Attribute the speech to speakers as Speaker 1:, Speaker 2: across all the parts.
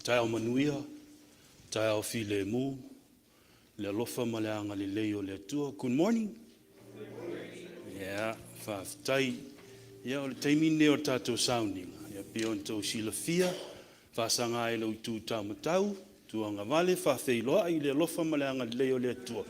Speaker 1: Taeao manuia, taeao filemu, le alofa ma le agalelei o le Atua. Good morning. Good morning. Yeah, faafetai. Ia, o le taimi lenei o le tatou sauniga, ia pei ona outou silafia, faasaga ai i lou itu taumatau, tuagavale, faafeiloai le alofa ma le agalelei o le Atua.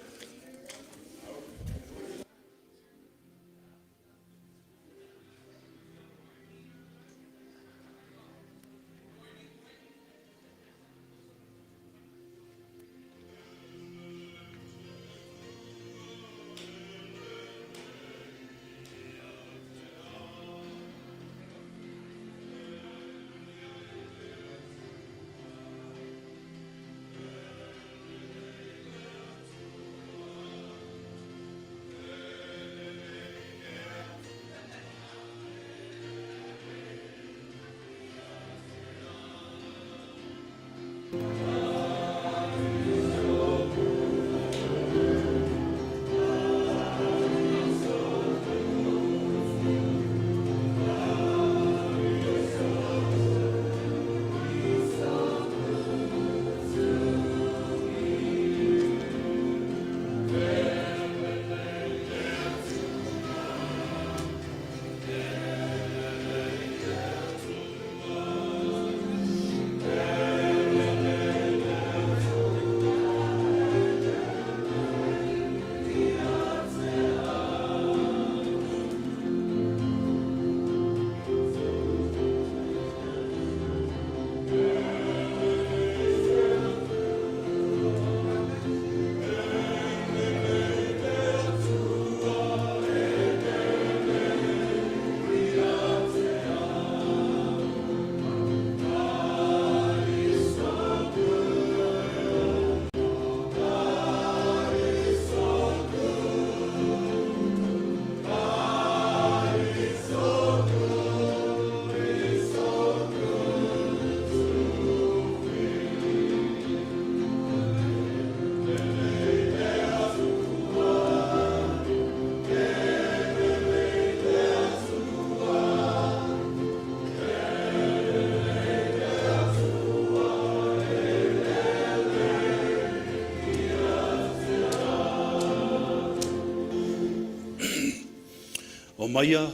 Speaker 1: Omaia,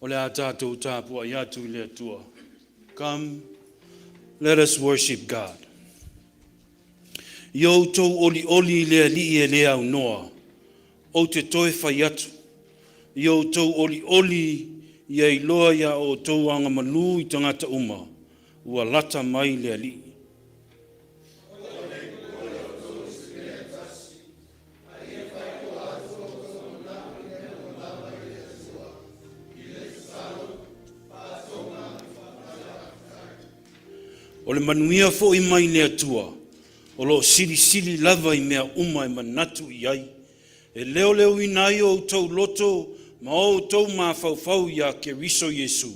Speaker 1: o le a tatou tapuai atu i le Atua. Come, let us worship God. Ia outou olioli i le Alii e le aunoa, ou te toe fai atu. Ia outou olioli ia iloa ia outou agamalu i tagata uma, ua lata mai le Alii. O le manuia foi mai le Atua, o lo o silisili lava i mea uma e manatu i ai, e leoleoina ai o outou loto ma o outou mafaufau ia Keriso Iesu.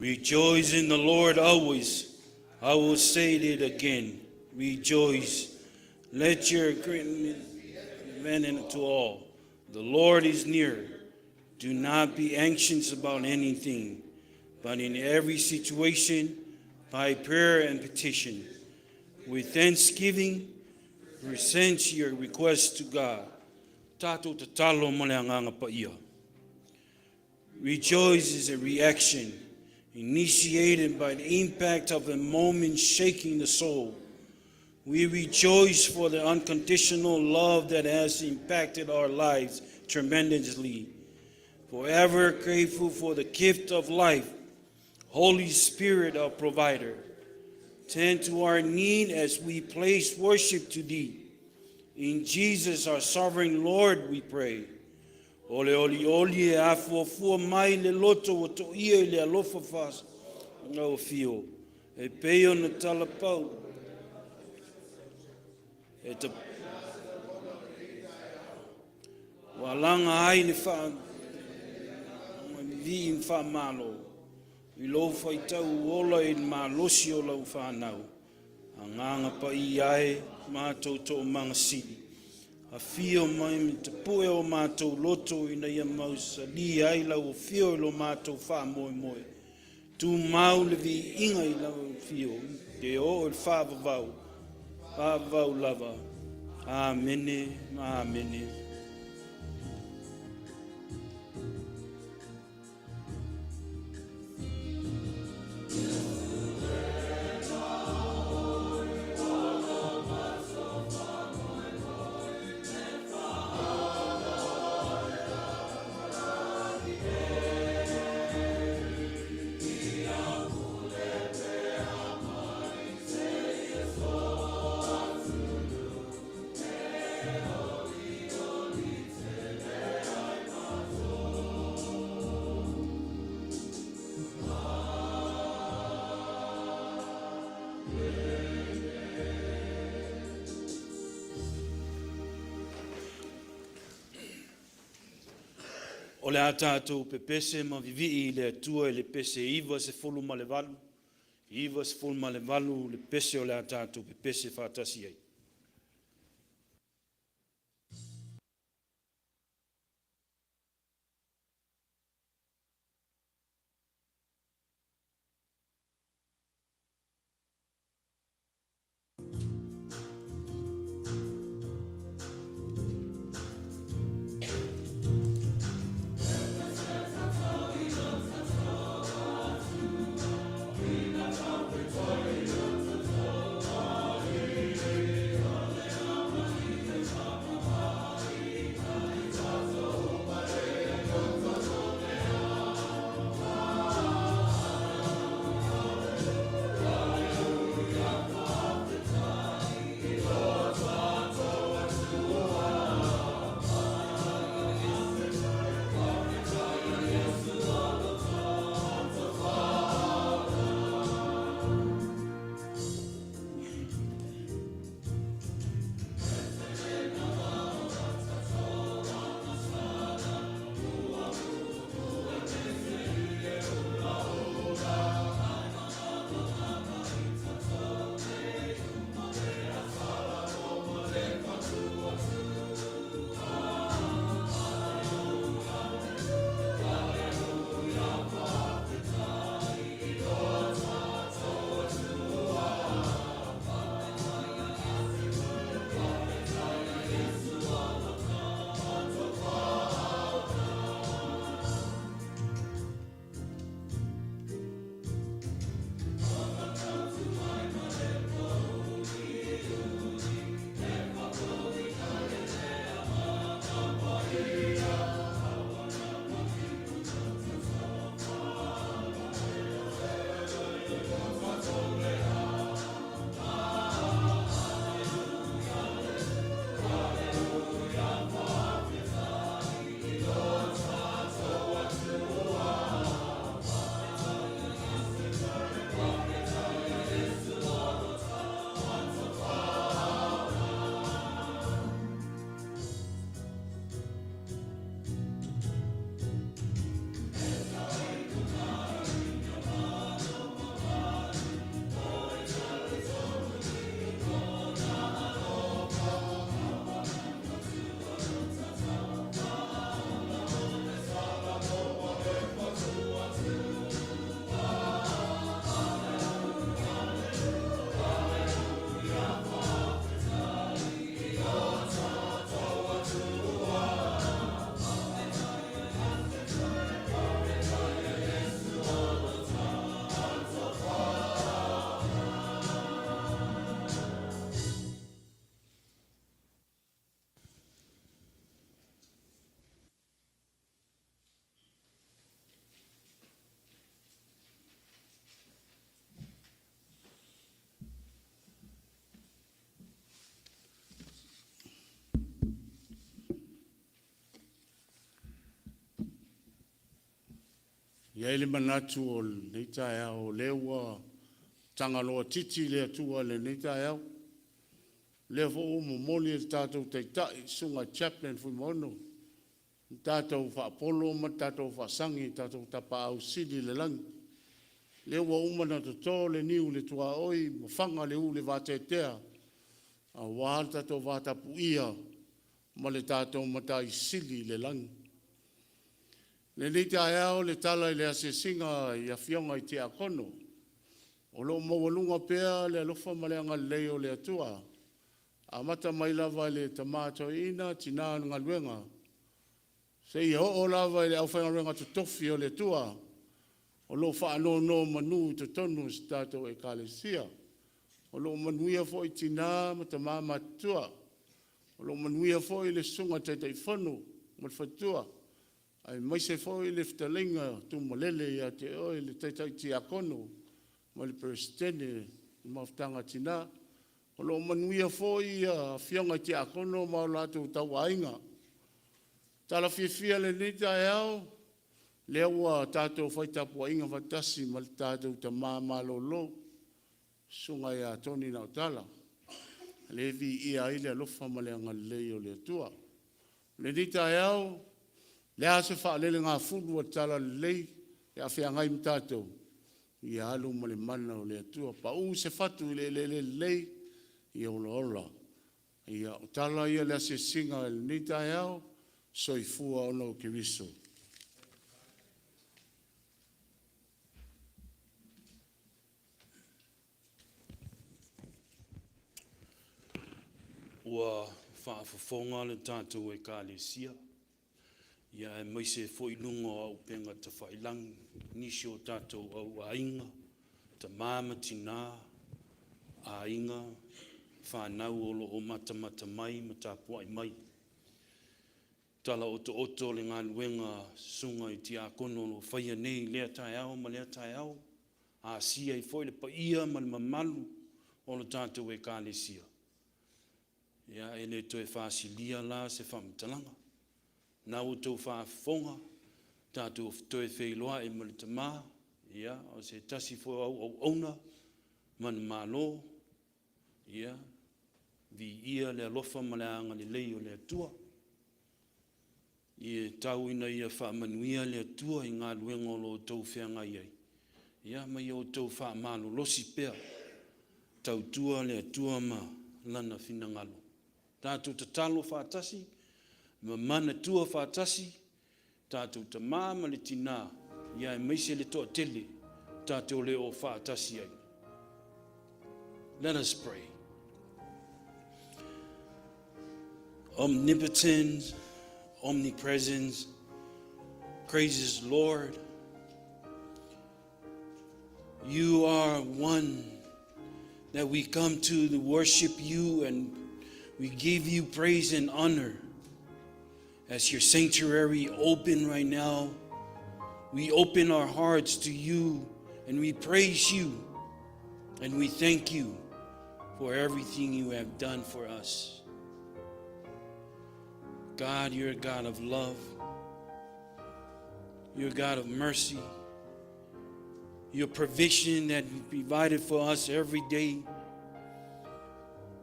Speaker 1: Rejoice in the Lord always. I will say it again. Rejoice. Let your agreement be evident to all. The Lord is near. Do not be anxious about anything, but in every situation, by prayer and petition, with thanksgiving, present your request to God. Tatou tatalo ma le agaga paia. Rejoice is a reaction initiated by the impact of a moment shaking the soul. We rejoice for the unconditional love that has impacted our lives tremendously. Forever grateful for the gift of life, Holy Spirit, our provider. Tend to our need as we place worship to Thee. In Jesus, our sovereign Lord, we pray. O le olioli e afuafua mai le loto ua toia i le alofa faasagaofio. E pei ona talapau. E ta... Ua alaga ai le faa... vii ma faamalo. I lou faitau ola i le malosi o lau fanau. Agaga Paia e, matou Toomaga Sili, afio mai ma tapue o matou loto ina ia mausali ai lau afio i lo matou faamoemoe. Tumau le viiga i lau afio, e oo i le faavavau, faavavau lava. Amene ma amene. O le a tatou pepese ma vivii i le Atua i le pese 98, 98 le pese o le a tatou pepese faatasi ai.
Speaker 2: E i ai le manatu o lenei taeao, o lea ua tagaloa titi le Atua i lenei taeao. O lea foi ua momoli e le tatou Taitai le Susuga i le Chaplain Fuimaono le tatou faapolo ma le tatou faasagi i le tatou Tapaau Sili i le Lagi. Lea ua uma ona toto le niu i le tuaoi ma faga le ū i le vateatea aua le tatou vatapuia ma le tatou Matai Sili i le lagi. I lenei taeao i le tala i le asiasiga i afioga i Tiakono, o lo o maualuga pea le alofa ma le agalelei o le Atua, amata mai lava i le Tama Toeaina, tina o le galuega, seia oo lava i le aufaigaluega totofi a le Atua o lo o faanonomanu i totonu o si a tatou Ekalesia. O lo o manuia foi tina ma tama matutua. O lo o manuia foi le susuga i le Taitaifono ma le faletua, aemaise foi le fetalaiga tumalele ia te oe le Taitai Tiakono ma le Peresetene o le Mafutaga a Tina. O lo o manuia foi afioga i Tiakono ma o latou tauaiga. Tala fiafia i lenei taeao lea ua tatou fai tapuaiga faatasi ma le tatou tama malolo susuga ia Tony Naotala, lea e viia ai le alofa ma le agalelei o le Atua. I lenei taeao, o le a se faalelegafulu a le talalelei pe a feagai ma tatou, ia alu ma le mana o le Atua, pau se fatu i le eleele lelei, ia olaola. Ia, o tala ia o le asiasiga i lenei taeao. Soifua ona o Keriso.
Speaker 1: Ua faafofoga le tatou Ekalesia, aemaise foi luga o upega tafailagi i nisi o tatou auaiga, tama ma tina, aiga, fanau o lo o matamata mai ma tapuai mai. Tala otooto o le galuega a susuga i tiakono o lo o faia nei i lea taeao ma lea taeao, asia ai foi le paia ma le mamalu o le tatou Ekalesia. Ia, e le toe fasilia la se faamatalaga. O lena ua outou faafofoga, tatou toe feiloai ma le tama, ia, o se tasi foi o au auauna manumalo, ia, viia le alofa ma le agalelei o le Atua. Ia tau ina ia faamanuia le Atua i galuega o lo o outou feagai ai, ia ma ia outou faamalolosi pea, tautua le Atua ma Lana finagalo. Tatou tatalo faatasi ma manatua faatasi tatou tama ma le tina, aemaise le toatele tatou le o faatasi ai. Let us pray. Omnipotent, omnipresent, praises Lord. You are one that we come to worship you and we give you praise and honor. As your sanctuary open right now, we open our hearts to you and we praise you and we thank you for everything you have done for us. God, you're a God of love. You're a God of mercy. Your provision that you provided for us every day.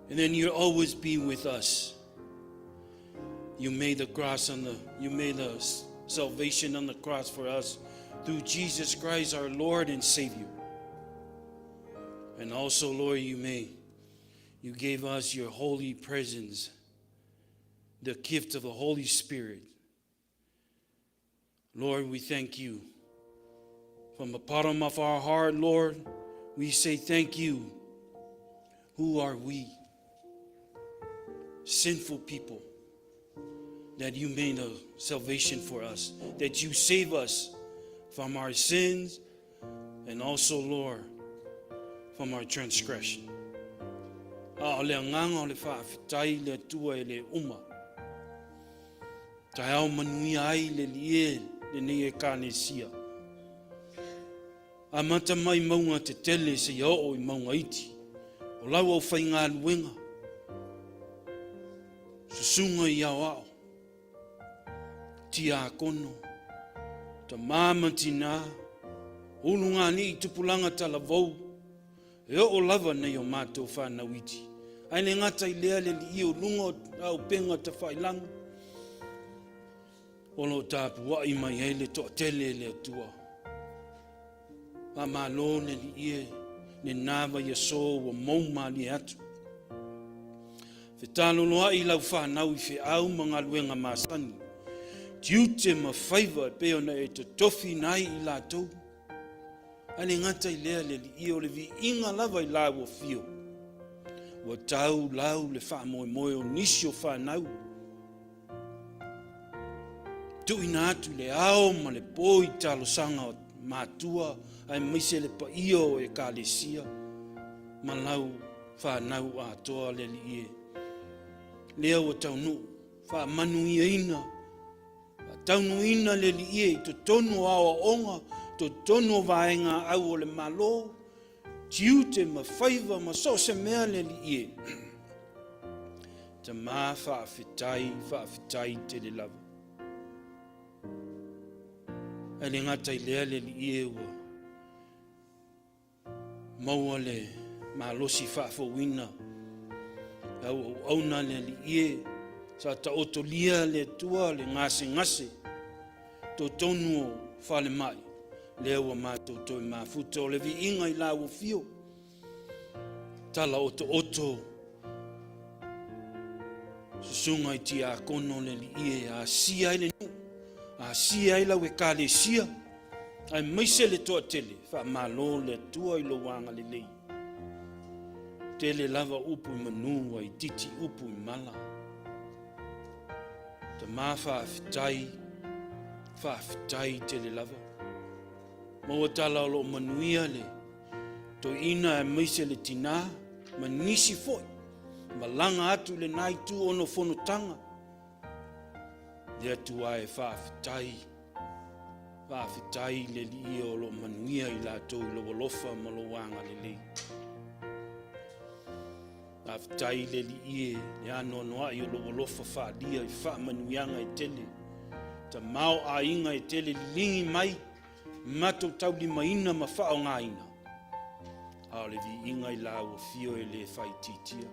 Speaker 1: And then you always be with us. You made the cross on the you made the salvation on the cross for us through Jesus Christ our Lord and Savior. And also, Lord, you may you gave us your holy presence, the gift of the Holy Spirit. Lord, we thank you. From the bottom of our heart, Lord, we say thank you. Who are we? Sinful people, that you made a salvation for us, that you save us from our sins and also, Lord, from our transgression. A o le agaga o le faafetai le Atua e le uma. Taeao manuia ai le lie lenei Ekalesia. Amata mai mauga tetele seia oo i mauga iti. O lau aufaigaluega, susuga i aoao, tiakono, tama ma tina, ulugalii tupulaga talavou, e oo lava nei o matou fanau iti. Ae le gata i lea le alii o luga o auupega tafailagi, o lo o tapuai mai ai le toatele e le Atua. Faamalo le Alii e, lena vaiaso ua mou malie atu. Fetaloloai lau fanau i feau ma galuega masani, tiute ma faiva e pei ona e totofiina ai i latou. Ae le gata i lea le Alii e, o le viiga lava i lau afio. Ua tau lau le faamoemoe o nisi o fanau. Tuuina atu le ao ma le po i talosaga o matua aemaise le paia o Ekalesia ma lau fanau atoa le Alii e. Lea ua taunuu, faamanuiaina, faataunuuina le Alii e i totonu o aoaoga, totonu o vaega au o le Malo, tiute ma faiva ma so o se mea le Alii e. Tama faafetai, faafetai tele lava. Ae le gata i lea le Alii e ua maua le malosi faafouina lau auauna le Alii e sa taotolia le Atua le gasegase totonu o falemai lea ua matou toe mafuta o le viiga i lau afio tala otooto susuga i tiakono le Alii e asia ai le nuu, asia ai lau ekalesia, aemaise le toatele, faamalo le Atua i lou agalelei. Tele lava upu i manu ai titi upu i mala. Tama faafetai, faafetai tele lava. Maua tala o lo o manuia le toeaina aemaise le tinā ma nisi foi malaga atu i lena itu ona o fonotaga. Le Atua e faafetai, faafetai le Alii o lo o manuia i latou i lou alofa ma lou agalelei. Faafetai le Alii e le anoanoai o lou alofa faaalia i faamanuiaga e tele. Tamaoaiga e tele liligi mai matou taulimaina ma faaaogaina, a o le viiga i lau afio e le faaitiitia.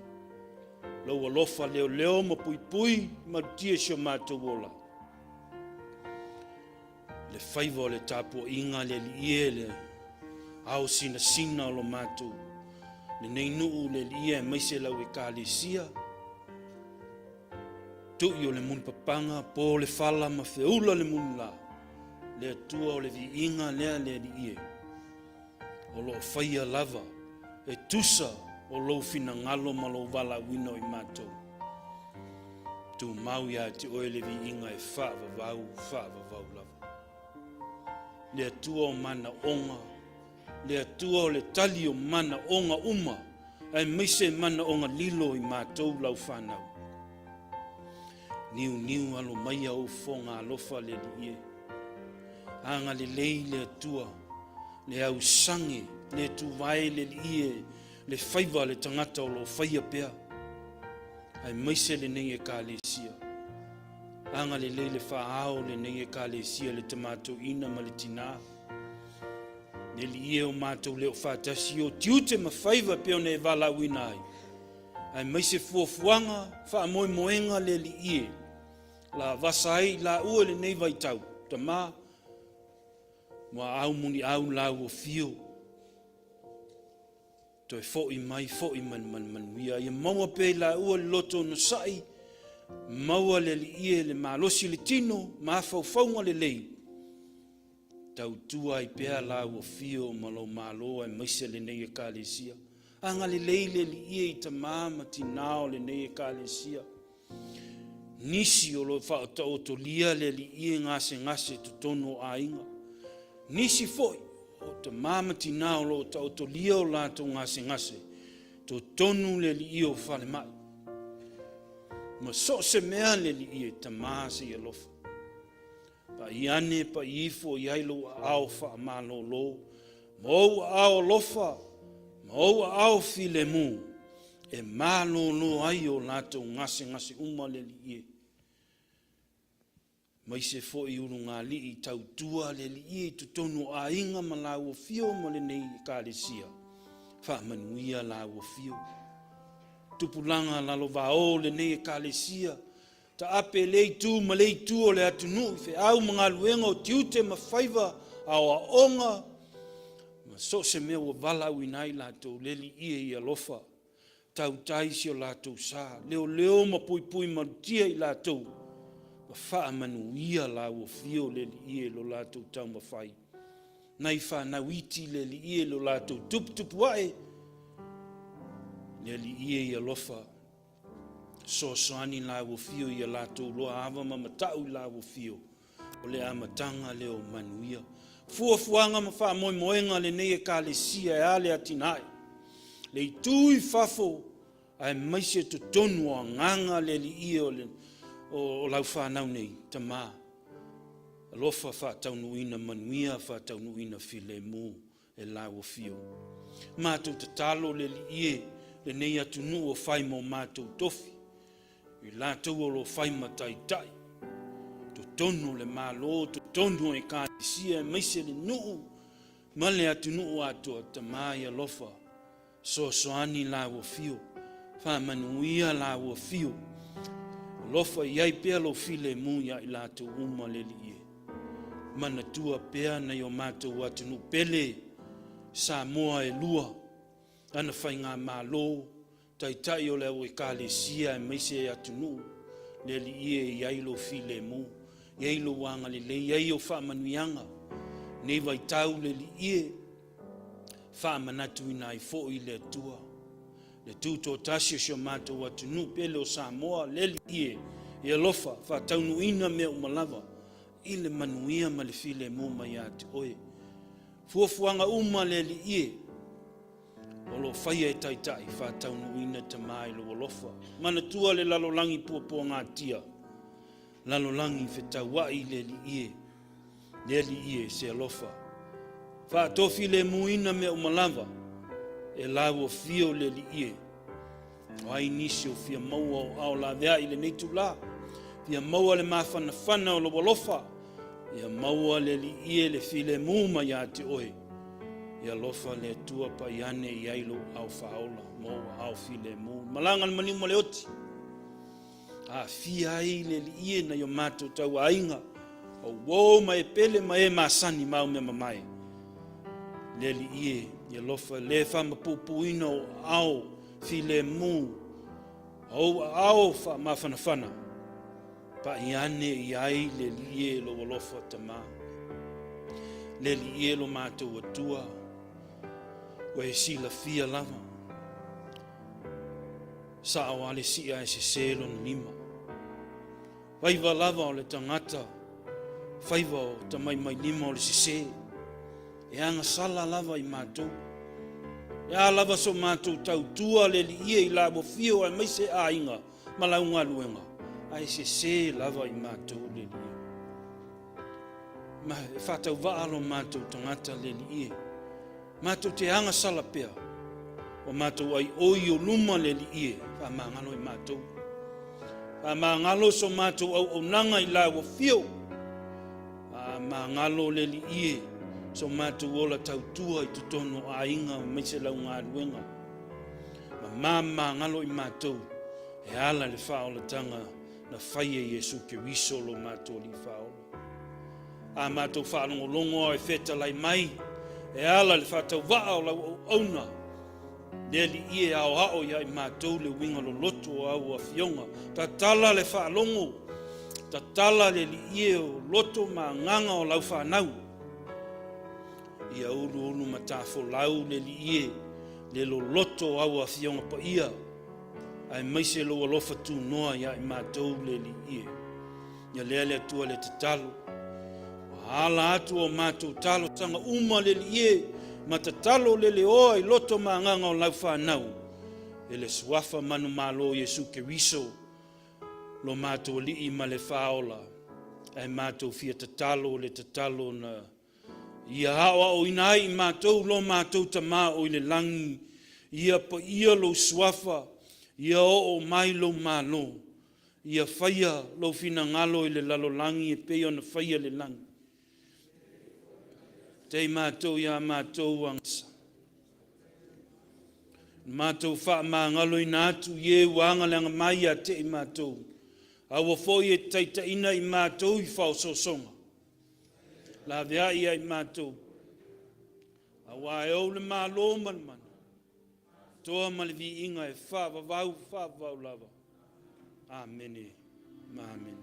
Speaker 1: Lou alofa leoleo ma puipui malutia si o matou ola. Le faiva o le tapuaiga a le Alii e, le ao sinasina o lo matou lenei nuu le Alii e, aemaise lau Ekalesia. Tui o le mulipapaga, po le fala ma feula le mulila, le Atua o le viiga lea le Alii e, o lo o faia lava e tusa o lou finagalo ma lou valaauina o i matou. Tumau ia te oe le viiga e faavavau, faavavau lava. Le Atua o manaoga, le Atua o le tali o manaoga uma, aemaise manaoga lilo i matou lau fanau. Niuniu alo maia ou fofoga alofa le Alii e. Agalelei le Atua, le ausage, le tuvae le Alii e, le faiva a le tagata o lo o faia pea, aemaise lenei Ekalesia. Agalelei le faaao lenei Ekalesia le tamatoeaina ma le tinā. Le Alii e o matou le o faatasi i o tiute ma faiva pei ona e valaauina ai, aemaise fuafuaga, faamoemoega le Alii e, lavasa ai i laua i lenei vaitau, Tama, muaau muliau lau afio, toe foi mai, foi mai ma le manuia. Ia maua pea i laua le loto onosai, maua le Alii e le malosi le tino, mafaufauga lelei, tautua ai pea lau afio ma lou malo aemaise lenei Ekalesia. Agalelei le Alii e i tama ma tinā o lenei Ekalesia. Nisi o lo o faataotolia le Alii e gasegase totonu o aiga. Nisi foi o tama ma tinā o lo o taotolia o latou gasegase totonu le Alii o falemai. Ma so o se mea le Alii e tama se i alofa. Pa'i ane, pa'i ifo i ai lou aao faamalolo, ma ou aao alofa, ma ou aao filemu, e malolo ai o latou gasegase uma le Alii e. Aemaise foi ulugalii tautua le Alii e i totonu o aiga ma laua afio ma lenei Ekalesia. Faamanuia laua afio. Tupulaga lalovaoa o lenei Ekalesia, Taape lea itu ma lea itu o le atunuu i feau ma galuega o tiute ma faiva, aoaoga, Ma so o se mea ua valaauina ai latou, le Alii e ia alofa, tautai si o latou sa, leoleo ma puipui malutia i latou, ma faamanuia laua afio le Alii e i lo latou taumafai. Nai fanau iti le Alii e i lo latou tuputupu ae, le Alii e ia alofa, fesoasoani laua afio ia latou loa ava ma matau i laua afio, O le amataga lea o manuia. Fuafuaga ma faamoemoega a lenei Ekalesia e a le atinae, le itu i fafo aemaise totonu o agaga le Alii o lau fanau nei, Tama, alofa faataunuuina manuia, faataunuuina filemu e lau afio. Matou tatalo le Alii e, lenei atunuu o fai ma o matou tofi, i latou o lo o fai ma taitai, totonu o le Malo, totonu o Ekalesia, aemaise le nuu ma le atunuu atoa, Tama e alofa, fesoasoani laua afio, faamanuia laua afio, alofa i ai pea lou filemu ia i latou uma le Alii e. Manatua pea nai o matou atunuu pele, Samoa e lua, lana faigamalo, Taitai o le au Ekalesia aemaise atunuu, le Alii e i ai lou filemu, i ai lou agalelei, i ai au faamanuiaga. Nei vaitau le Alii e, faamanatuina ai foi le Atua, le tutoatasi o si o matou atunuu pele o Samoa, le Alii e, e alofa, faataunuuina mea uma lava i le manuia ma le filemu mai ia te Oe. Fuafuaga uma le Alii e, o lo o faia e Taitai, faataunuuina Tama i lou alofa. Manatua le lalolagi puapuagatia, lalolagi fetauai le Alii e, le Alii e se alofa. Faatofilemuina mea uma lava, e lau afio le Alii e. O ai nisi o fia maua o ao laveai i lenei itula, fia maua le mafanafana o lou alofa, ia maua le Alii e le filemu mai ia te oe. Ia alofa le Atua pai ane i ai lou ao faaola ma ou aao filemu. Malaga le maliu ma le oti. Aafia ai le Alii e nai o matou tauaiga, o uo ma e pele ma e masani ma au mea mamae. Le Alii e, ia alofa le faamapuupuuina o aao filemu, o ou aao faamafanafana, Pai ane i ai le Alii e lou alofa Tama, le Alii e lo matou Atua, ua e silafia lava, sao a le sia ae sese lona lima. Faiva lava o le tagata, faiva o tamaimailima o le sese, e agasala lava i matou. E a lava so matou tautua le Alii e i la ua fio aemaise aiga, ma lau galuega, ae sese lava i matou le Alii. Ma e faatauvaa lo matou tagata le Alii e. Matou te agasala pea, o matou ai oi o luma le Alii e, faamagalo i matou. Faamagalo so matou auaunaga i lau afio. Faamagalo le Alii e, so matou ola tautua i totonu o aiga aemaise lau galuega. Ma mamagalo i matou e ala i le faaolataga na fai e Iesu Keriso lo matou Alii Faaola. A matou faalogologo ao e fetalai mai e ala i le faatauvaa o lau auauna, le Alii e aoao ia i matou le uiga loloto o au afioga. Tatala le faalogo, tatala le Alii e o loto ma agaga o lau fanau. Ia uluulu matafolau le Alii e, le loloto o au afioga paia, aemaise lou alofa tunoa ia i matou le Alii e. Ia lea le Atua le tatalo. Ua ala atu o matou talosaga uma le Alii e, ma tatalo le leoa i loto ma agaga o lau fanau, e le Suafa manumalo Iesu Keriso, lo matou Alii ma le Faaola, ae matou fia tatalo le tatalo na Ia aoaoina ai i matou lo matou Tama o i le lagi, ia paia lou suafa, ia oo mai lou Malo, ia faia lou finagalo i le lalolagi e pei ona faia i le lagi. Tei matou iā matou agasa. Matou faamagaloina atu i e ua agaleaga mai ia te i matou, aua foi e taitaiina i matou i faaosoosoga. Laveai ia i matou. Auā e ou le Malo ma le mana, toa ma le viiga e faavavau faavavau lava. Amene ma amene.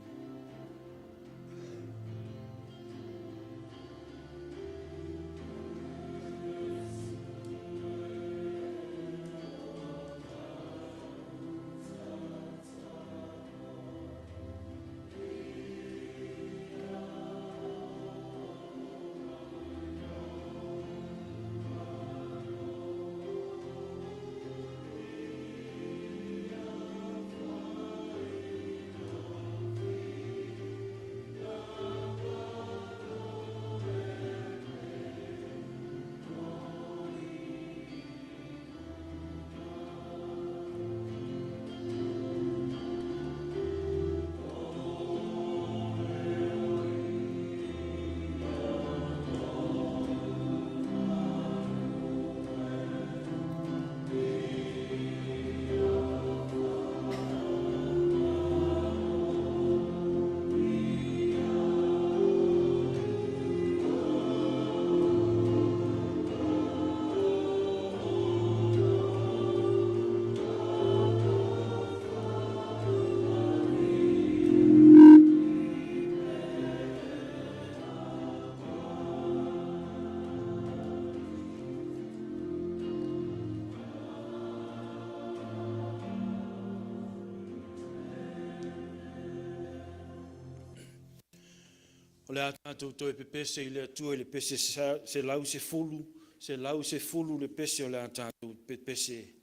Speaker 1: O le a tatou toe pepese i le Atua i le pese 110, 110 le pese o le a tatou pepese.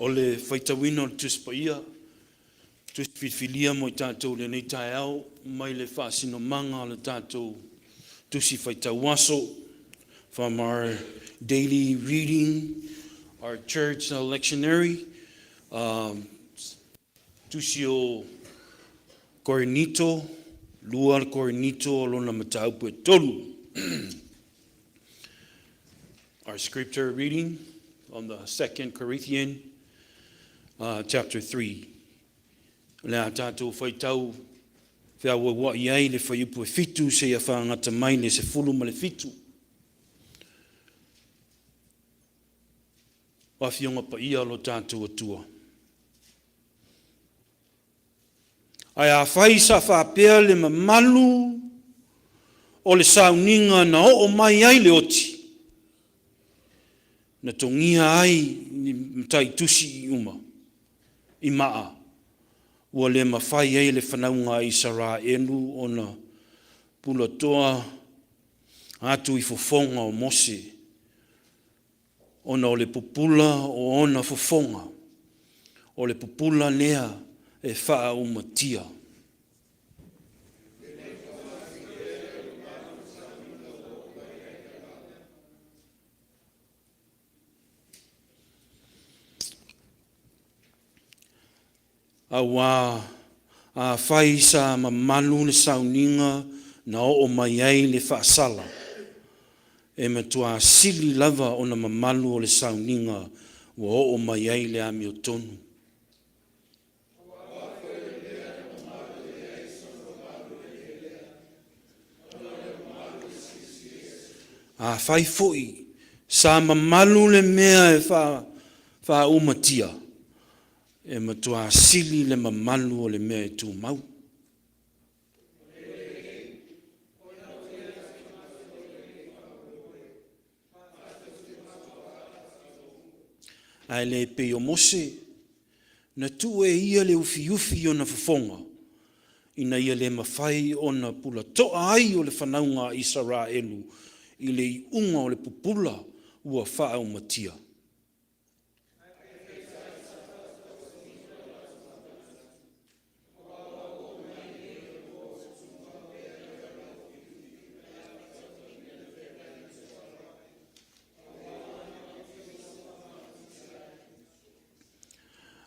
Speaker 1: O le faitauina o le Tusi Paia, Tusi Filifilia mo i tatou i lenei taeao, mai le faasinomaga o le tatou Tusi Faitau Aso, from our daily reading, our church lectionary, Tusi o Korinito. 2 Korinito lona mataupu e 3. Our scripture reading on the 2 Corinthians chapter 3. O le a tātou faitau feauaua'i ai le fuaiupu e 7 seia fagata mai le 17. O Afioga Paia o lo tatou Atua. Ae afai sa faapea le mamalu o le sauniga na oo mai ai le oti, na togia ai ni mataitusi uma i maa, ua le mafai ai e le fanauga a Isaraelu ona pulatoa atu i fofoga o Mose, ona o le pupula o ona fofoga, o le pupula lea e faaumatia. Aua afai sa mamalu le sauniga na oo mai ai le faasala, e matua sili lava ona mamalu o le sauniga ua oo mai ai le amiotonu. Afai foi sa mamalu le mea e faaumatia, e matua sili le mamalu o le mea e tumau. Ae le pei o Mose, na tuu e ia le ufiufi i ona fofoga, ina ia le mafai ona pulatoa ai o le fanauga a Isaraelu i le iuga o le pupula ua faaumatia.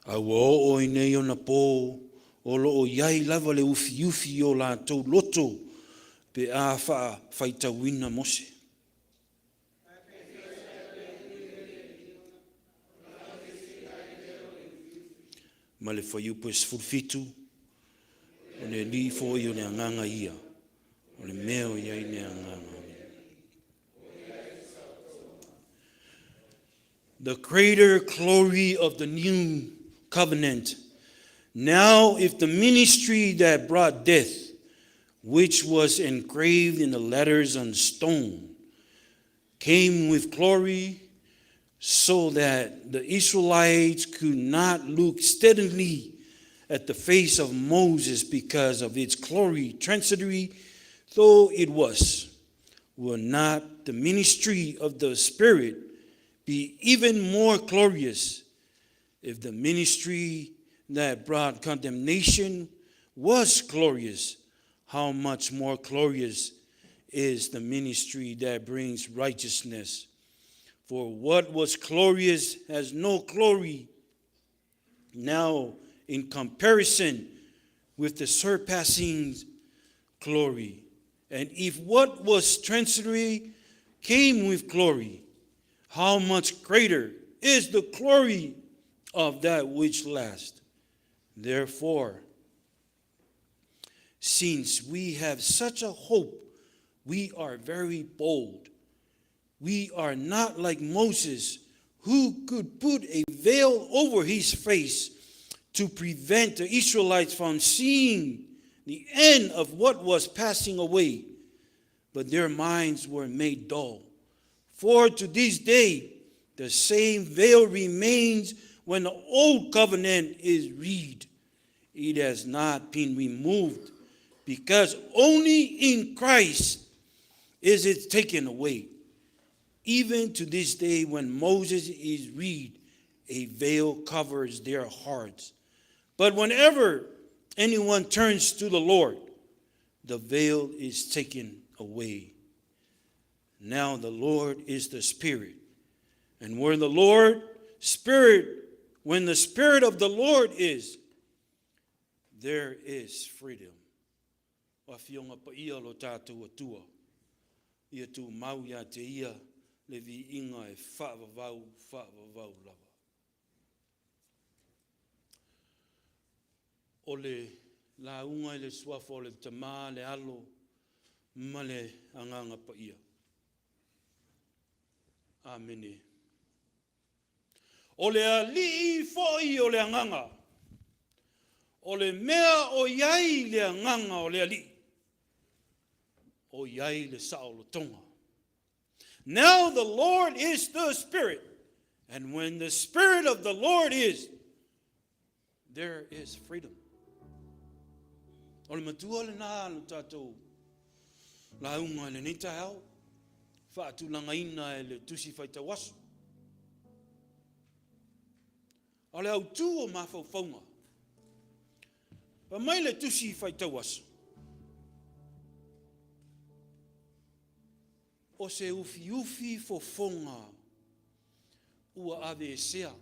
Speaker 1: A ua oo i nei ona pō, o lo o i ai lava le ufiufi i o latou loto pe a faafaitauina Mose. Ma le fuaiupu e 17, o le Alii foi o le Agaga ia, o le mea o i ai le Agaga. The greater glory of the new covenant. Now, if the ministry that brought death, which was engraved in the letters on stone, came with glory, so that the Israelites could not look steadily at the face of Moses because of its glory, transitory though it was, will not the ministry of the Spirit be even more glorious? If the ministry that brought condemnation was glorious, how much more glorious is the ministry that brings righteousness? For what was glorious has no glory now in comparison with the surpassing glory. And if what was transitory came with glory, how much greater is the glory of that which lasts? Therefore, since we have such a hope, we are very bold. We are not like Moses, who could put a veil over his face to prevent the Israelites from seeing the end of what was passing away. But their minds were made dull. For to this day, the same veil remains when the old covenant is read. It has not been removed, because only in Christ is it taken away. Even to this day, when Moses is read, a veil covers their hearts. But whenever anyone turns to the Lord, the veil is taken away. Now the Lord is the Spirit. And where the Lord Spirit, when the Spirit of the Lord is, there is freedom. O Afioga Paia o lo tatou Atua, ia tumau ia te Ia le viiga e faavavau faavavau lava. O le lauga i le Suafa o le Tama, le Alo ma le Agaga Paia. Amene. O le Alii foi o le Agaga, o le mea o i ai le Agaga o le Alii, o i ai le saolotoga. Now the Lord is the Spirit, and when the Spirit of the Lord is, there is freedom. O le matua lena lo tatou lauga i lenei taeao, faatulagaina e le Tusi Faitau Aso. O le autu o mafaufauga, fai mai le Tusi Faitau Aso, o se ufiufi fofoga ua aveesea.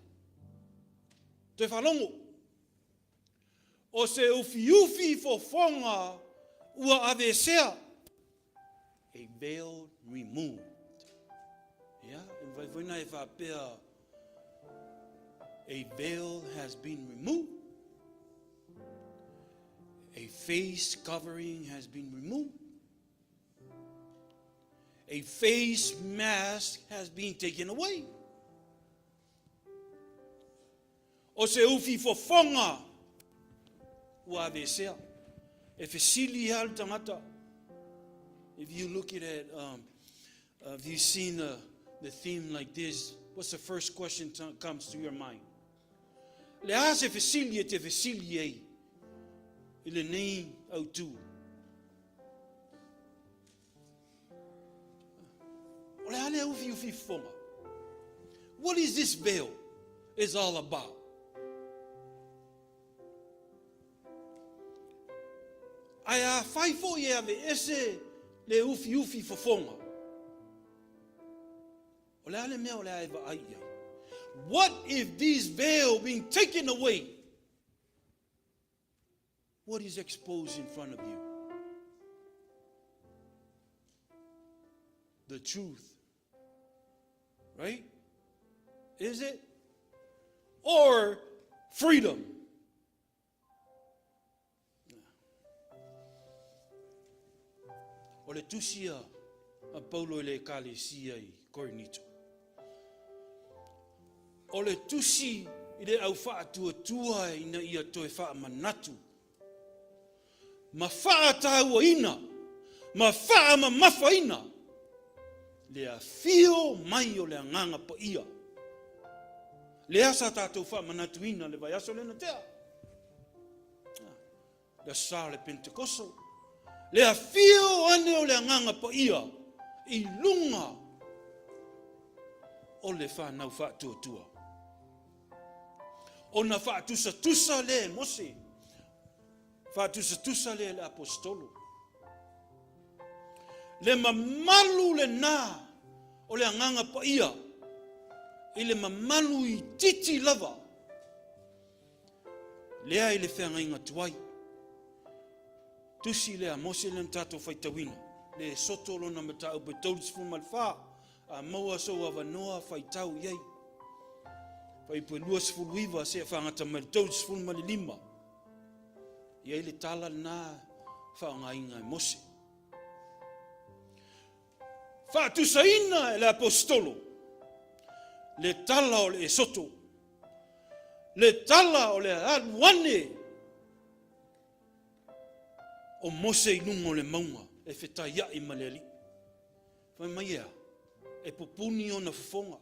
Speaker 1: Toe faalogo, o se ufiufi fofoga ua aveesea. A veil removed. Ia, e mafai foi ona e faapea, a veil has been removed. A face covering has been removed. A face mask has been taken away. O se ufi fofoga ua aveesea. E fesili lava le tagata. If you look at it, if you've seen the theme like this, what's the first question that comes to your mind? Le a se fesili e te fesili ai i lenei autu? O le a le ufiufi fofoga? What is this veil is all about? Ae afai foi e aveese le ufiufi fofoga, o le a le mea o le a e vaai i ai? What if this veil being taken away? What is exposed in front of you? The truth. Right? Is it? Or freedom? O le tusi a Paulo i le Ekalesia i Korinito. O le tusi i le au faatuatua ina ia toe faamanatu ma faatauaina ma faamamafaina le afio mai o le Agaga Paia. Lea sa tatou faamanatuina le vaiaso lea na tea. Le Aso Sa o le Penetekoso. Le afio ane o le Agaga Paia i luga o le fanau faatuatua. Ona faatusatusa lea e Mose, faatusatusa lea e le Aposetolo. Le mamalu lena o le Agaga Paia i le mamalu itiiti lava lea i le feagaiga tuai. Tusi lea Mose lea na tatou faitauina, le soto lona mataupu e 34, a maua sou avanoa faitau i ai. Fuaiupu e 29 seia faagata mai le 35. I ai le tala lena faaaogaina e Mose. Faatusaina e le Aposetolo le tala o le Esoto, le tala o le alu ane o Mose i luga o le mauga e fetaiai ma le Alii. Fai mai e a? E pupuni ona fofoga.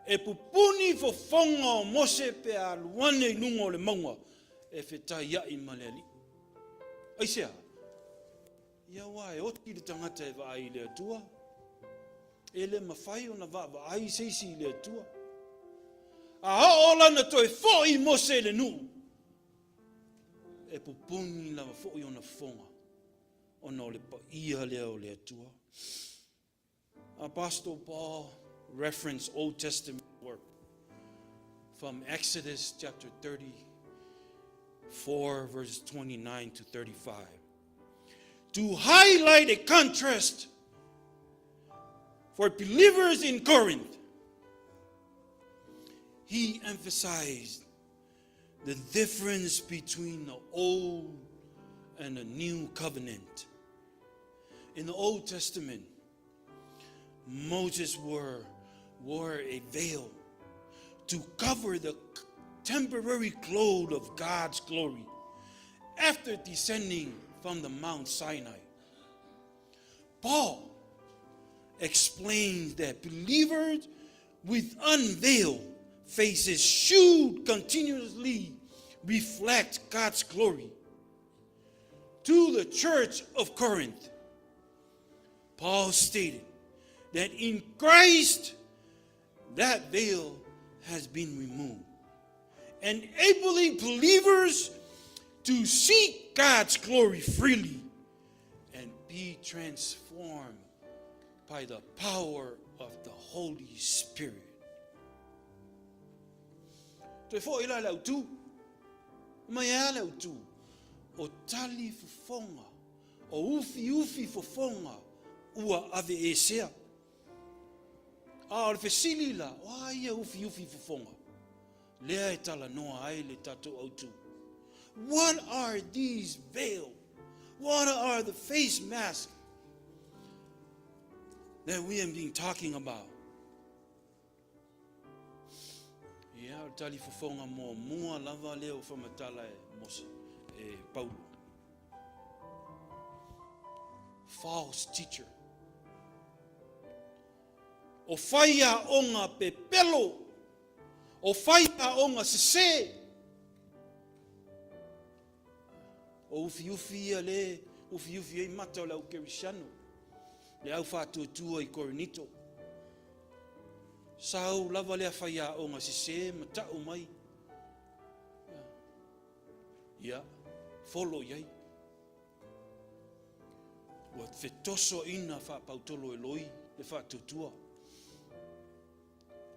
Speaker 1: E pupuni fofoga o Mose pe a alu ane i luga o le mauga e fetaiai ma le Alii. Aisea? Ia aua e oti le tagata e vaai i le Atua. E le mafai ona vaavaai se isi i le Atua. A oo lana toe foi Mose i le nuu, e pupuni lava foi ona fofoga ona o le paia lea o le Atua. Apostle Paul referenced Old Testament work from Exodus chapter 30. 4 verses 29 to 35. To highlight a contrast for believers in Corinth, he emphasized the difference between the old and the new covenant. In the Old Testament, Moses wore, wore a veil to cover the temporary cloud of God's glory after descending from the Mount Sinai. Paul explains that believers with unveiled faces should continuously reflect God's glory. To the church of Corinth, Paul stated that in Christ that veil has been removed, enabling believers to seek God's glory freely and be transformed by the power of the Holy Spirit. Toe foi la le autu. Mai a le autu. O tali fofoga, o ufiufi fofoga ua aveesea. A o le fesili la, o a ia ufiufi fofoga? Lea e talanoa ai le tatou autu. What are these veil? What are the face masks that we have been talking about? Ia, o le tali fofoga muamua lava lea ua faamatala e Mose, e Paulo. False teacher. O faiaoga pepelo, o faiaoga sesē. O ufiufi ia le ufiufi ai mata o le au kerisiano, le au faatuatua i Korinito. Sau lava lea faiaoga sesē ma ta'u mai. Ia, follow i ai. Ua fetosoaina faapautolo e loi le faatuatua.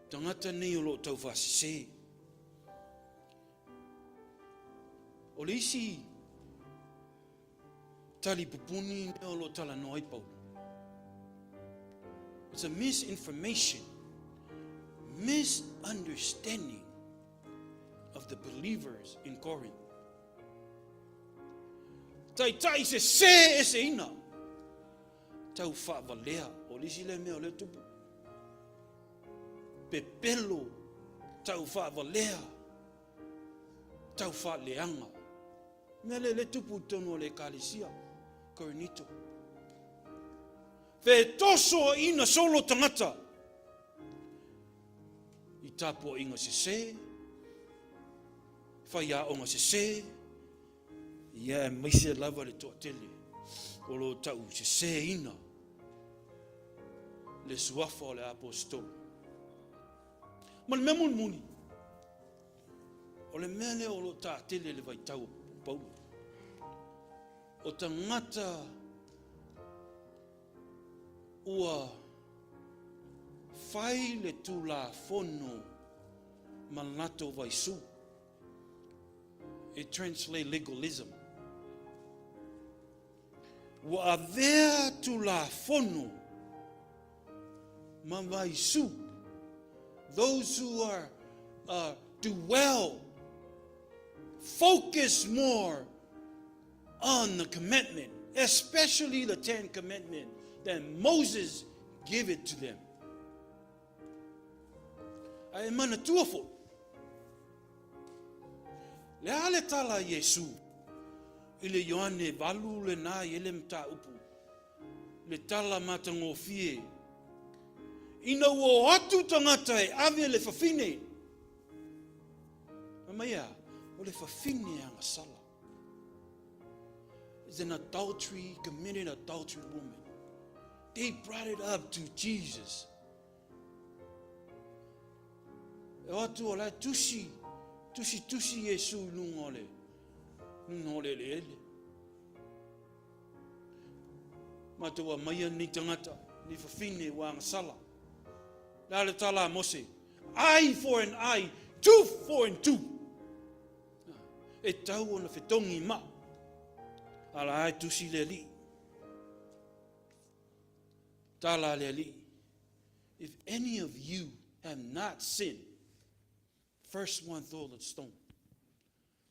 Speaker 1: Tagata nei o lo o taufaasese. O le isi tali pupuni lea o lo o talanoa ai Paulo. It's a misinformation, misunderstanding of the believers in Corinth. Taitai sesē eseina. Tau faavalea. O le isi lea mea o lea tupu. Pepelo, tau faavalea, tau faaleaga. Mea lea le tupu i totonu o le ekalesia, Korinito. Fetosoaina solo tagata i tapuaiga sese, faiaoga sese, ia aemaise lava le toatele o lo o tauseseina le suafa o le Aposetolo. Ma le mea mulimuli, o le mea lea o lo o taatele i le vaitau o Paulo, o tagata ua fai le Tulafono ma latou vaisu. It translate legalism. Ua avea Tulafono ma vaisu. Those who are do well focus more on the commandment, especially the Ten Commandment that Moses give it to them. Ae manatua foi, le a le tala a Iesu i le Ioane 8 lena i ele mataupu, le tala matagofie, ina ua o atu tagata e ave le fafine, fai mai e a? O le fafine agasala. Is an adultery, committed adultery woman. They brought it up to Jesus. E o atu o la tusi, tusi tusi Iesu i luga o le, luga o le eleele. Matou aumaia lenei tagata, lenei fafine ua agasala. Le a le tala a Mose? Eye for an eye, tooth for an tooth. E tatau ona fetogi maa. A la e tusi le Alii. Tala a le Alii. If any of you have not sinned, first one throw the stone.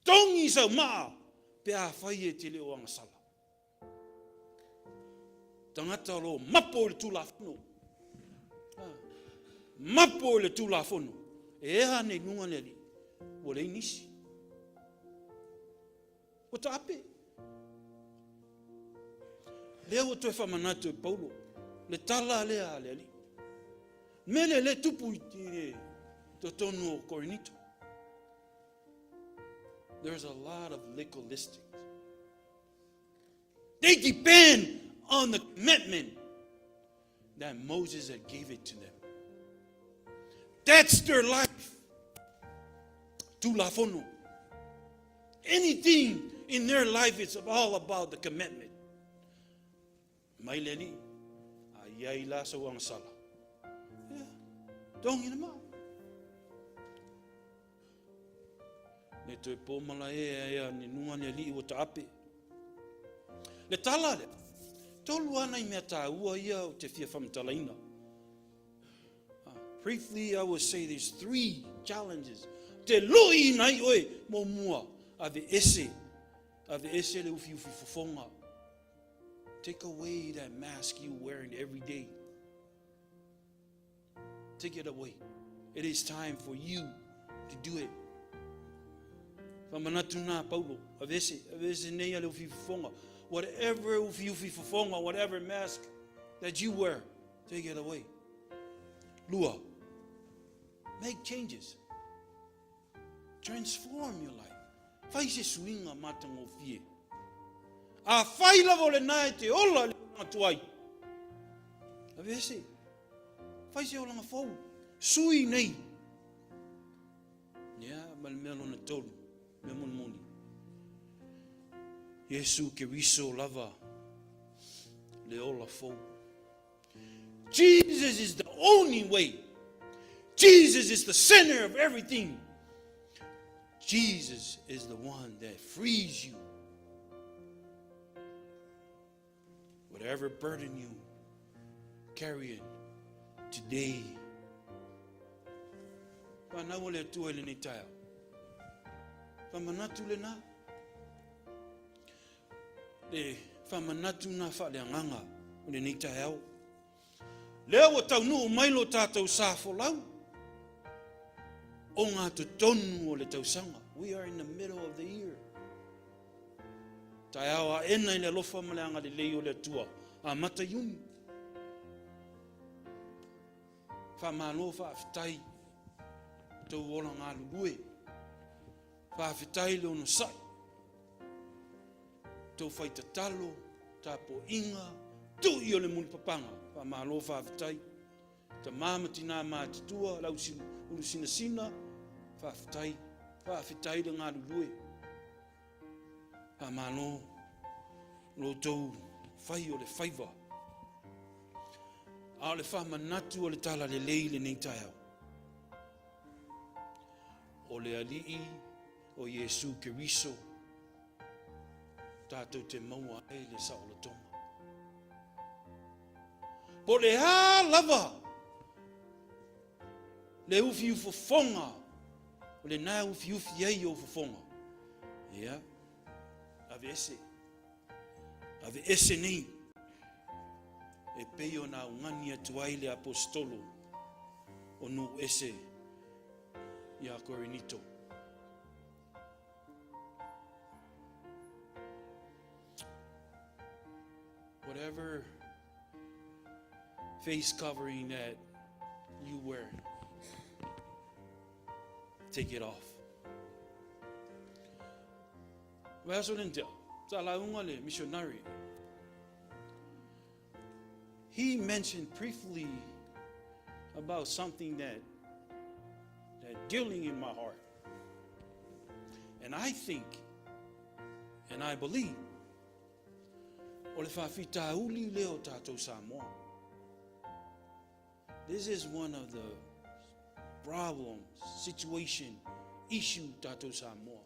Speaker 1: Togi sau maa pe afai e te le o agasala. Tagata o lo o mapo i le Tulafono. Mapo i le Tulafono. E ea ane i luga le Alii, ua leai nisi. Ua taape. Lea ua toe faamanatu e Paulo le tala lea a le Alii. Mea lea le tupu i totonu o Korinito. There's a lot of legalistic. They depend on the commitment that Moses had gave it to them. That's their life. Tulafono. Anything in their life is all about the commitment. Mai le Alii, a i ai la sau agasala. Ia, togi le maa. Le toe po malae ea ni luga le Alii ua taape. Le tala lea, tolu ana i mea tāua ia o te fia whamatalaina. Briefly, I will say there's three challenges. Te lui ina i oe mō mua, ave ese, ave ese le ufi ufi fofonga. Take away that mask you wearing every day. Take it away. It is time for you to do it. Whamanatu nā Paulo, aveese, aveese nei a le ufi fofonga. Whatever ufi ufi fofonga, whatever mask that you wear, take it away. Lua, make changes. Transform your life. Fai se suiga matagofie. Afai lava o lena e te ola i le olaga tuai, aveese, fai se olaga fou, sui nei. Ia, ma le mea lona tolu, mea mulimuli. Iesu Keriso lava le ola fou. Jesus is the only way. Jesus is the center of everything. Jesus is the one that frees you. Whatever burden you carry it today. Whanau o le Atua i lenei taeao. Whamanatu lena. Le faamanatu na faaleagaga o lenei taeao. Lea ua taunuu mai lo tātou sa folau o ngā totonu o le tausaga. We are in the middle of the year. Taeao a ena i le alofa ma le agalelei o le Atua. Amata Iuni. Faamalo faafetai tou ola galulue. Faafetai le onosai, tou fai tatalo, tapuaiga, tui o le mulipapaga. Faamalo faafetai. Tama ma tina matutua, lau ulu sinasina, faafetai. Faafetai le galulue. Faamalo lo outou fai o le faiva. A o le faamanatu o le talalelei i lenei taeao. O le Alii o Iesu Keriso tatou te maua ai le saolotoga. Po le a lava le ufiufofoga o lena e ufiufi ai ou fofoga, ia, aveese, aveese nei e pei ona augani atu ai le aposetolo o nuu ese iā Korinito. Whatever face covering that you wear, take it off. Vaiaso le ntea, sa lauga le missionary. He mentioned briefly about something that that dealing in my heart. And I think and I believe o le faafitauli lea o tātou Samoa. This is one of the problems, situation, issue tātou Samoa.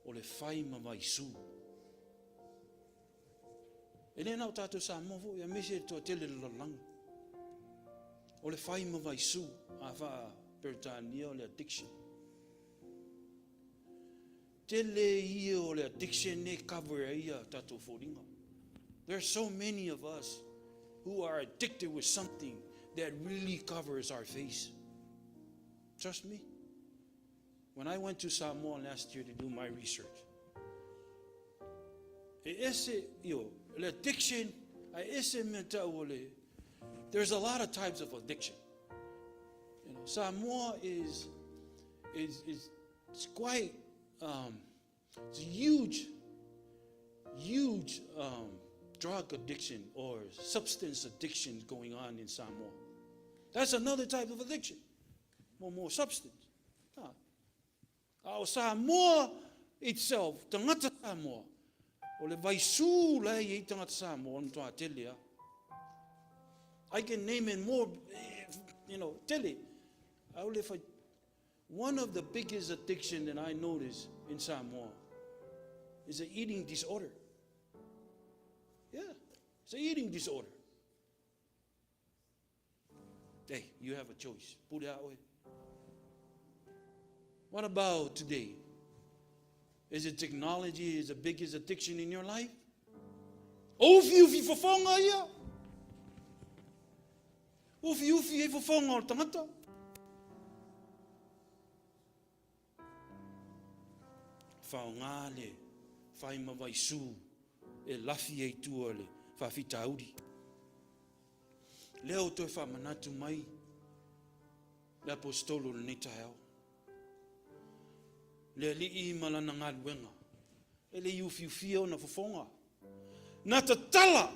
Speaker 1: O le fai ma vaisu. E le na o tatou Samoa foi, aemaise le toatele o le lalolagi. O le fai ma vaisu, a faa-Peretania o le addiction. Tele ia o le addiction e cover ai a tatou foliga. There are so many of us who are addicted with something that really covers our face. Trust me. When I went to Samoa last year to do my research, e ese, io, le addiction, a ese mea tau o le, there's a lot of types of addiction. You know, Samoa is it's quite, it's a huge, huge drug addiction or substance addiction going on in Samoa. That's another type of addiction. More substance. Ah. A o Samoa itself, tagata Samoa, o le vaisu la e i ai tagata Samoa, o le matua tele a. I can name it more, tele. Aole fai. One of the biggest addiction that I notice in Samoa is an eating disorder. Yeah, it's an eating disorder. Hey, you have a choice. Put it that way. What about today? Is it technology is the biggest addiction in your life? O ufiufi fofoga ia. Ufiufi e fofoga o le tagata. Faoga le fai ma vaisu e lafi ai tua le faafitauli. Lea o toe faamanatu mai le aposetolo lenei taeao. Le Alii ma lana galuega, e le i ufiufia ona fofoga. Na tatala,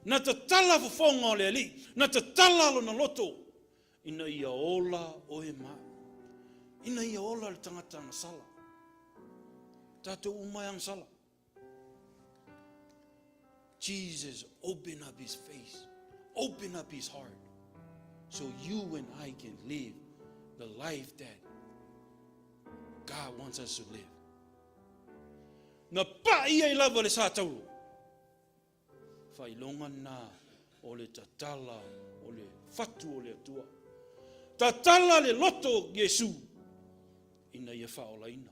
Speaker 1: na tatala fofoga o le Alii, na tatala lona loto, ina ia ola oe ma au. Ina ia ola le tagata agasala. Tatou uma e agasala. Jesus opened up his face, open up his heart, so you and I can live the life that God wants us to live. Na pa'i ai lava le sa taulo. Faailoga na o le tatala o le fatu o le Atua. Tatala le loto o Iesu ina ia faaolaina.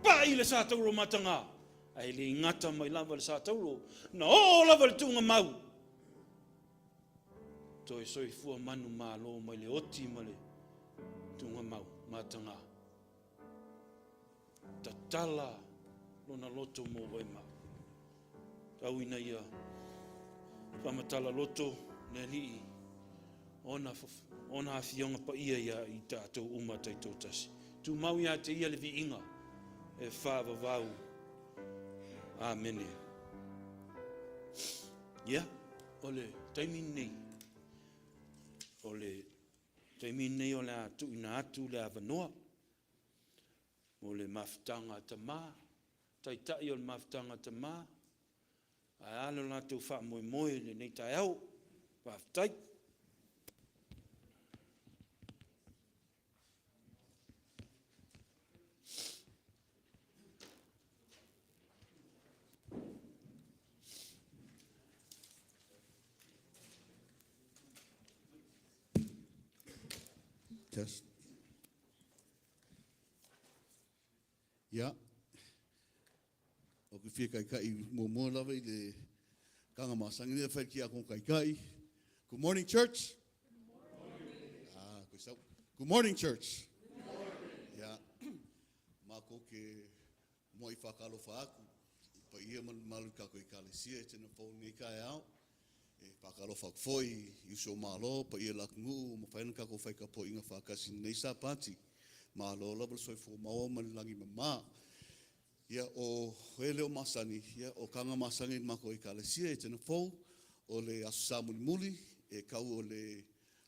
Speaker 1: Pa'i le sa taulo mataga, ae le i gata mai lava le sa taulo, na oo lava le tuugamau. Toe soifua manu malo mai le oti ma le tuugamau mataga. Tatala lona loto mo oe ma au. Tau ina ia faamatala loto le Alii ona, ona afioga paia ia i tatou uma taitoatasi. Tumau ia te ia le viiga e faavavau. Amene. Ia, o le taimi lenei, o le taimi lenei o le a tuuina atu le avanoa mo le mafutaga a Tama, taitai o le mafutaga a Tama, ae a lo latou faamoemoe i lenei taeao. Faafetai.
Speaker 3: Test. Ia, o ke fia kaikai muamua lava i le kanga masangi lea fai ki a kon kaikai. Good morning, church. Good morning. Ah, koe sau. Good morning, church. Good morning. Ia, mākou ke mua i whakalofa aku i pa ia ma malu kako i kalesia e tena fau nei kai ao. E whakalofa aku foi i uso malo pa ia lak ngu ma whaina kako whai ka po inga whakasi nei sa pati. Malo lava le soifua maua ma le lagi mama. Ia o e leo masani, ia o kanga masani mako i kalesia e tena fou, o le aso sa mulimuli, e kau o le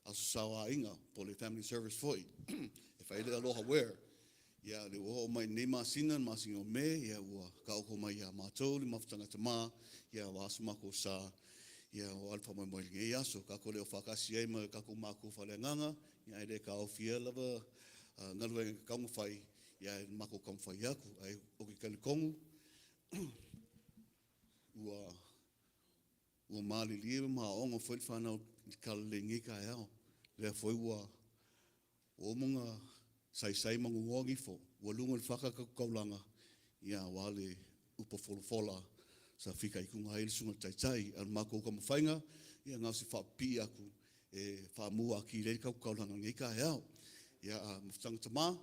Speaker 3: aso sa ainga, po le family service foi. E whai le aloha wear. Ia le ua o mai nei masina, masina o me, ia ua kaoko mai ia mātou, le mafutanga tamā, ia wa aso mako sa, ia o alfa mai mai ngei aso, kako leo whakasi ai ma kako mākou whale nganga, ia ele ka ofia lava ngaluenga kaunga whai. Ia e makou taumafai atu, ae ou te talitonu ua ua malilie ma aoga foi le fanau i le talalelei i lenei taeao. Lea foi ua ua uma ona saisai ma nunoa nifo, ua luga i le fata le tatou taulaga, ia aua le upu folafola sa fitaituga ai le Susuga i le Taitai. A o le matou taumafaiga, ia na o se faapipii atu e faamu atili ai le tatou taulaga i lenei taeao. Ia, mafutaga tama,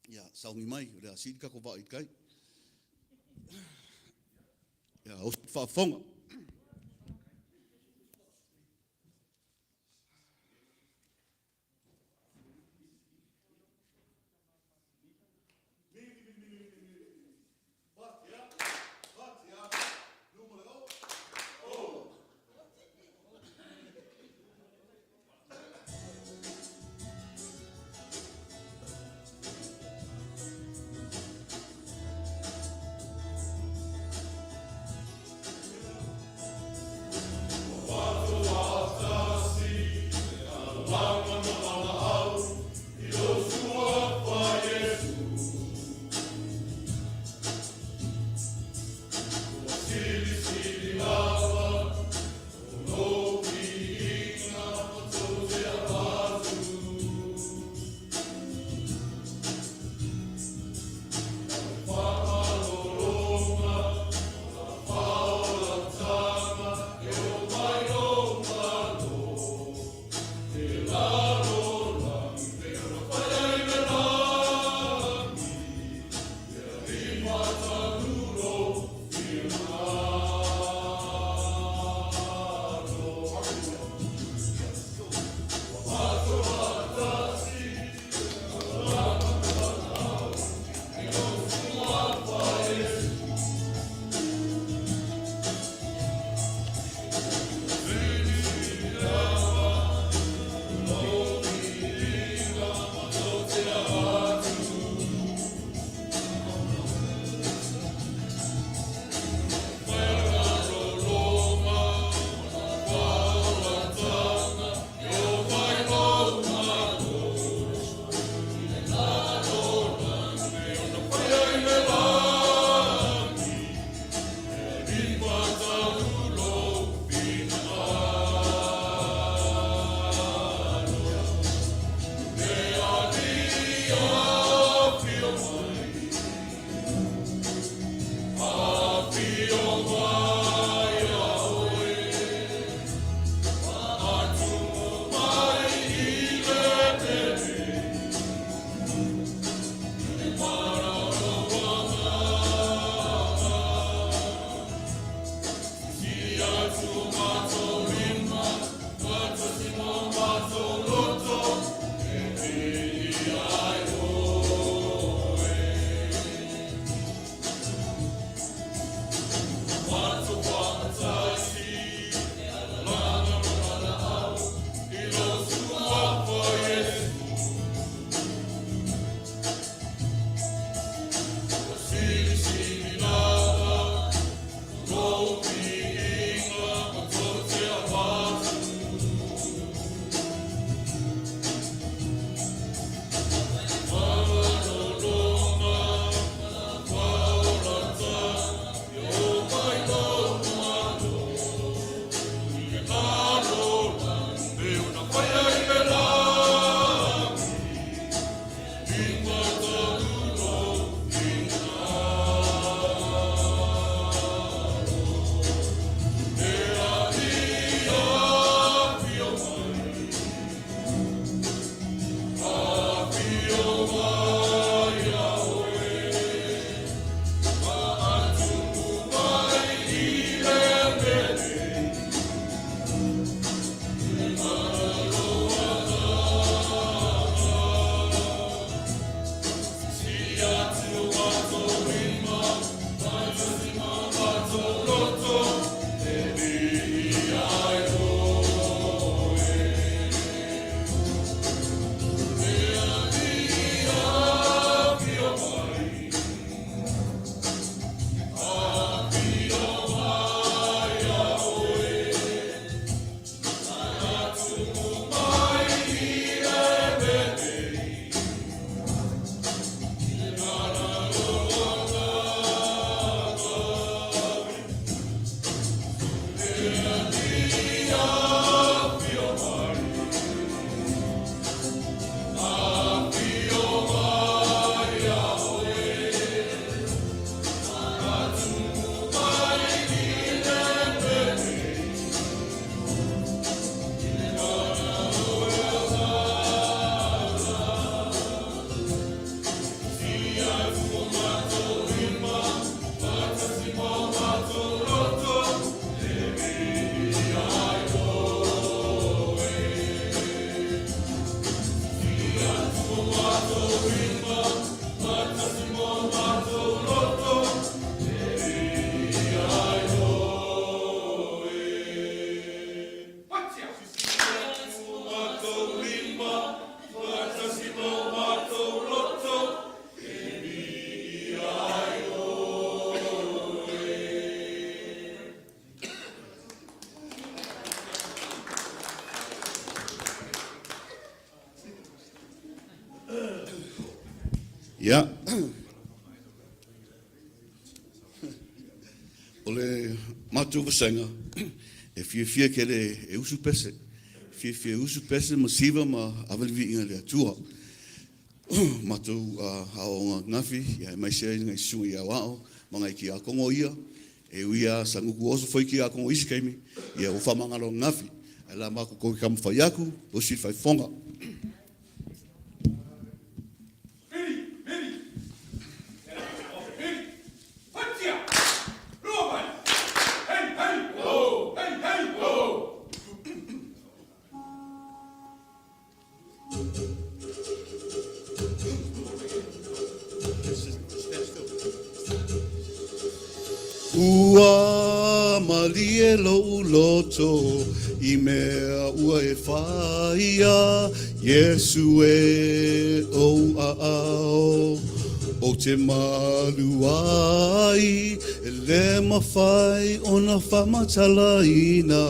Speaker 3: ia sauni mai o le a sii le tatou vaa i tai. Ia osi le faafofoga. Ia. O le matou vasega, e fiafia tele e usu pese. Fiafia e usu pese ma siva ma ave le viiga i le Atua. Matou aoaoga ananafi, ia aemaise ai nai susuga i aoao ma nai tiakono ia, e ui lava sa nutu oso foi tiakono i isi taimi, ia ua faamagalo ananafi. Ae o le a matou toe taumafai atu, osi le faaifofoga. Ua malie lou loto i mea ua e faia, Iesu e ou aao ou te malu ai, e le mafai ona faamatalaina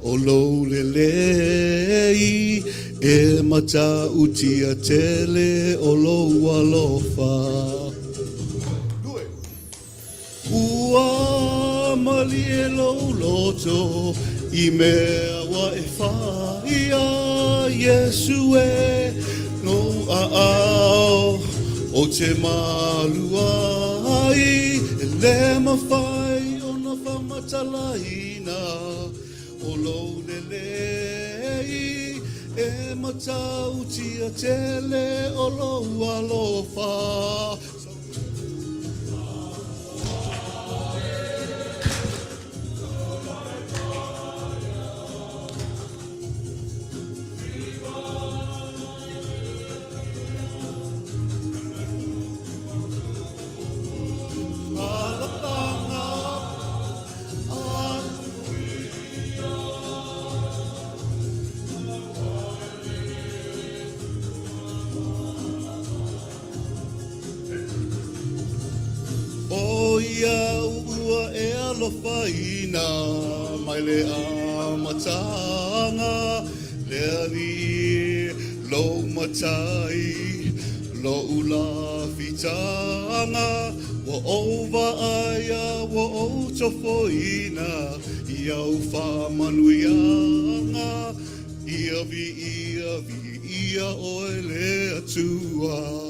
Speaker 3: o lou lelei, e matautia tele o lou alofa. Ua malie lou loto i mea ua e faia, Iesu e lou aao ou te malu ai, e le mafai ona faamatalaina o lou lelei, e matautia tele o lou alofa. O ia ua e alofaina mai le amataga, le Alii lou Matai, lou lafitaga, ua ou vaaia ua ou tofoina i au faamanuiaga, ia viia viia oe le Atua.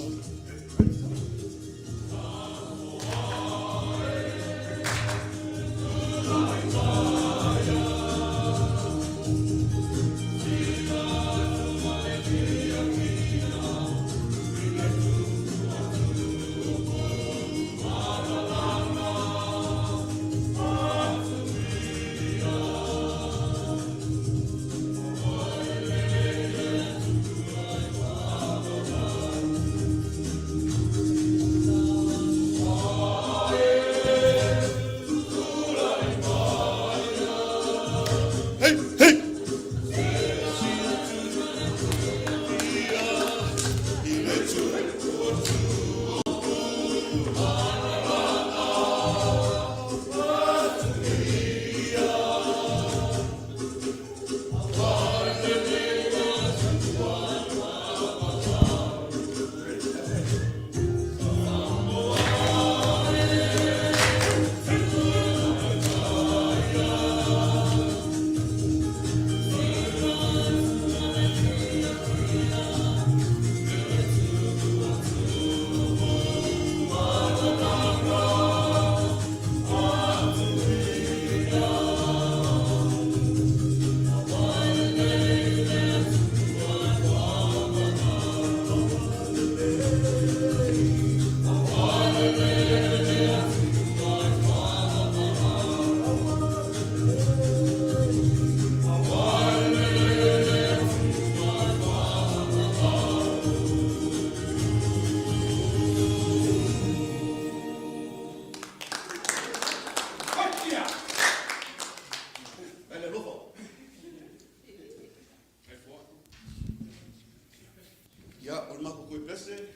Speaker 3: pese,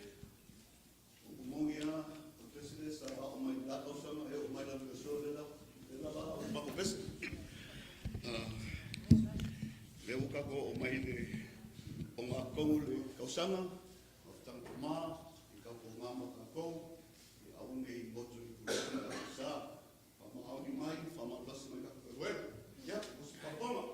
Speaker 3: o moni a, o pese le sa o mai la tausaga e o mai la le so le la, le la la o mako pese. Le ua kako o mai le o ngā kou le tausaga, o tanga mā, i kau ko ngā maka kou, i au nei motu i kule i sa, wha maoni mai, wha maulasi mai kako e ia, o se paponga.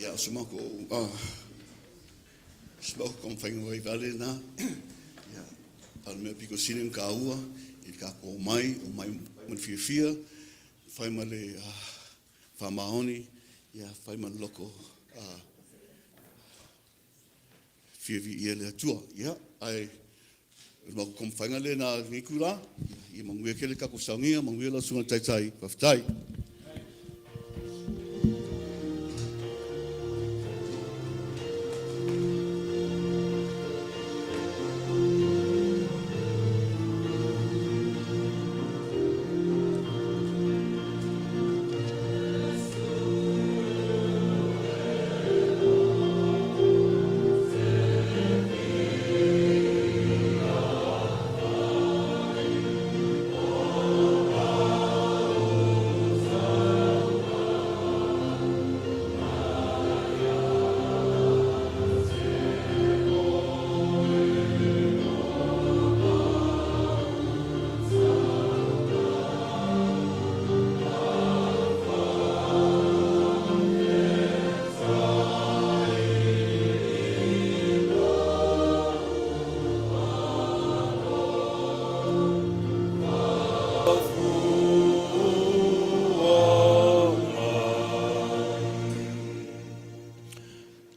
Speaker 3: Ia, o se mako, se mako kong whainga wai vale nā. Ia, a le mea piko sine ka ua, i ka ko mai, o mai ma le fiafia, whai ma le whamaoni, ia, whai ma le loko fiavi ia le atua. Ia, ai, o le mako kong whainga le nā ngi kura, ia, ia manguia kele kako saungia, manguia la sunga taitai, whawhitai.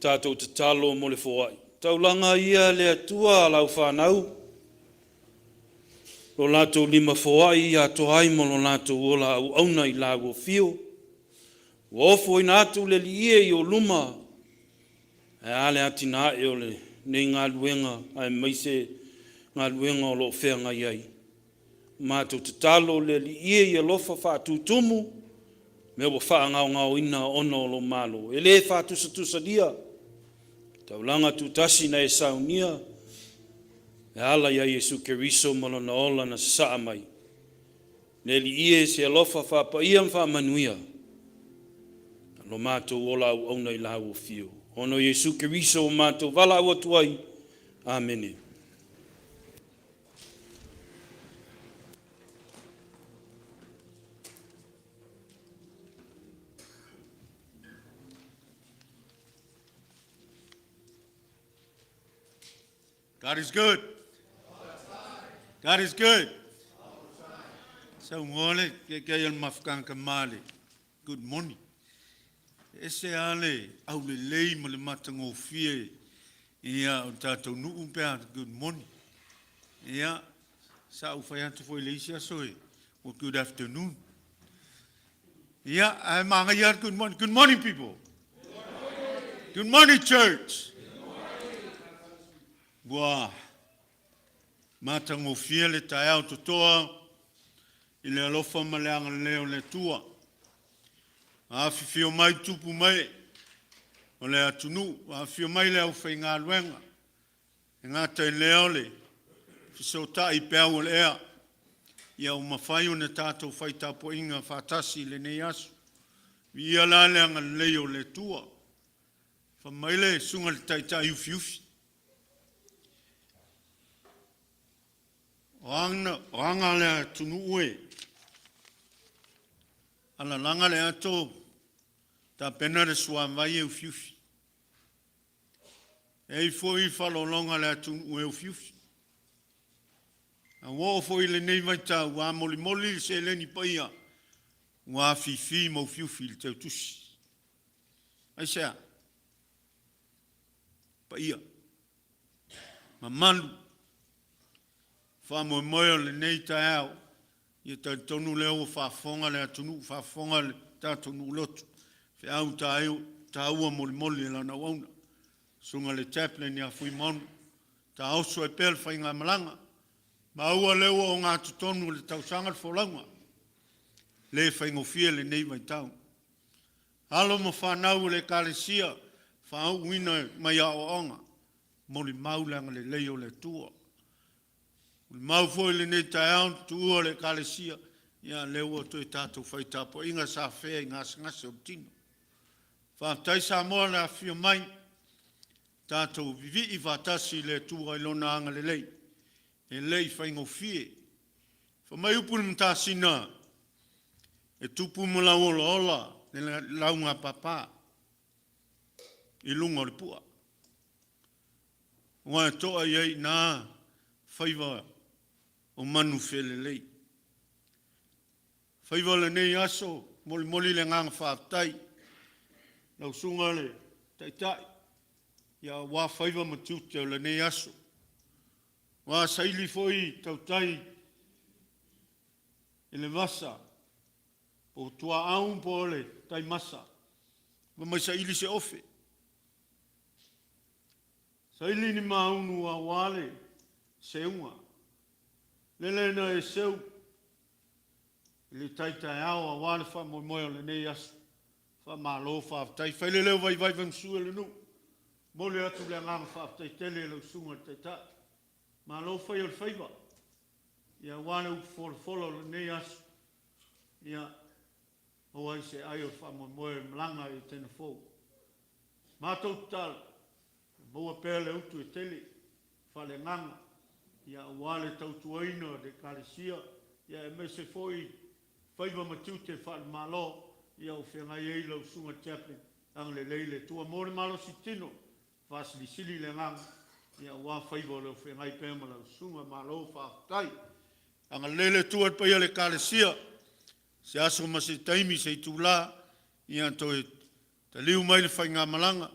Speaker 1: Tatou tatalo mo le foai. Taulaga ia le Atua a lau fanau, lo latou lima foai i atoa ai ma lo latou ola auauna i lau afio. Ua ofoina atu le Alii e i ou luma, ae a le atinae o lenei galuega aemaise galuega o lo o feagai ai. Matou tatalo le Alii e ia alofa faatutumu mea ua faagaogaoina ona o lou malo. E le faatusatusalia taulaga tutasi na e saunia e ala ia Iesu Keriso ma lona ola na sasaa mai. Le Alii e se alofa faapaia ma faamanuia lo matou ola auauna i lau afio. Ona o Iesu Keriso ua matou valaau atu ai. Amene.
Speaker 2: God is good. God is good. Saunoa le taitai o le mafutaga male. Good morning. E ese lava le aulelei ma le matagofie ia o tatou nuu pe a good morning. Ia, sa ou fai atu foi i le isi aso e, ua good afternoon. Ia, ae manaia lava le good morning. Good morning people. Good morning church. Ua matagofie le taeao totoa i le alofa ma le agalelei o le Atua. Afifio mai tupu mai o le atunuu, afifio mai le aufaigaluega, e gata i lea o le fesootai i peau o le ea, ia ua mafai ona tatou fai tapuaiga faatasi i lenei aso. Viia la le agalelei o le Atua. Fai mai le susuga i le Taitai ufiufi, o aga a le atunuu e alalaga le ato, tapena le suavai e ufiufi. E i ai foi faaaloaloga a le atunuu e ufiufi. A ua oo foi i lenei vaitau, ua molimoli le seleni paia, ua afifi ma ufiufi i le teutusi. Aisea? Paia, mamalu, faamoemoe o lenei taeao, ia talitonu lea ua faafofoga le atunuu, faafofoga le tatou nuu lotu, feau taua molimoli e lana auauna, Susuga i le Chaplain ia Fuimaono, taoso ai pea le faigamalaga. Maua lea ua ogatotonu o le tausaga le folauga, le faigofie lenei vaitau. Alo ma fanau o le Ekalesia faauuina mai aoaoga, molimau le agalelei o le Atua. Molimau foi i lenei taeao le tuua o le Ekalesia, ia lea ua toe tatou fai tapuaiga sa afea i gasegase o le tino. Faafetai Samoa le afifio mai, tatou vivii faatasi i le Atua i Lona agalelei, e le i faigofie. Fai mai upu i le Matasina, e tupu ma lauolaola le laugapapa i luga o le pu'a, aua e to'a i ai i ina faiva o manu felelei. Faiva o lenei aso, molimoli le agaga faafetai lau susuga le Taitai, ia aua faiva ma tiute o lenei aso. Ua saili foi tautai i le vasa, po o tuaau po o le taimasa, fai mai saili se ofe. Saili ni maunu aua le seuga. Lele na e seu i le tai taeao aua le faamoemoe o lenei aso. Faamalo faafetai. Fai le leo vaivai Vaimasui o le nuu. Momoli atu le agaga faafetai tele i lau Susuga i le Taitai. Malo fai o le faiva, ia aua le upu folafola o lenei aso. Ia maua ai se ai o le faamoemoe o le malaga i Etena fou. Matou tatalo, ia maua pea le utu e tele faaleagaga, ia aua le tautuaina o le Ekalesia, ia aemaise foi faiva ma tiute faale-Malo, ia o feagai ai lau Susuga i le Chaplain, agalelei le Atua mo le malosi tino, faasilisili le agaga, ia aua faiva o lo o feagai pea ma lau Susuga. Malo faafetai. Agalelei le Atua i le paia o le Ekalesia, se aso ma se taimi, se itula, ia toe taliu mai le faigamalaga.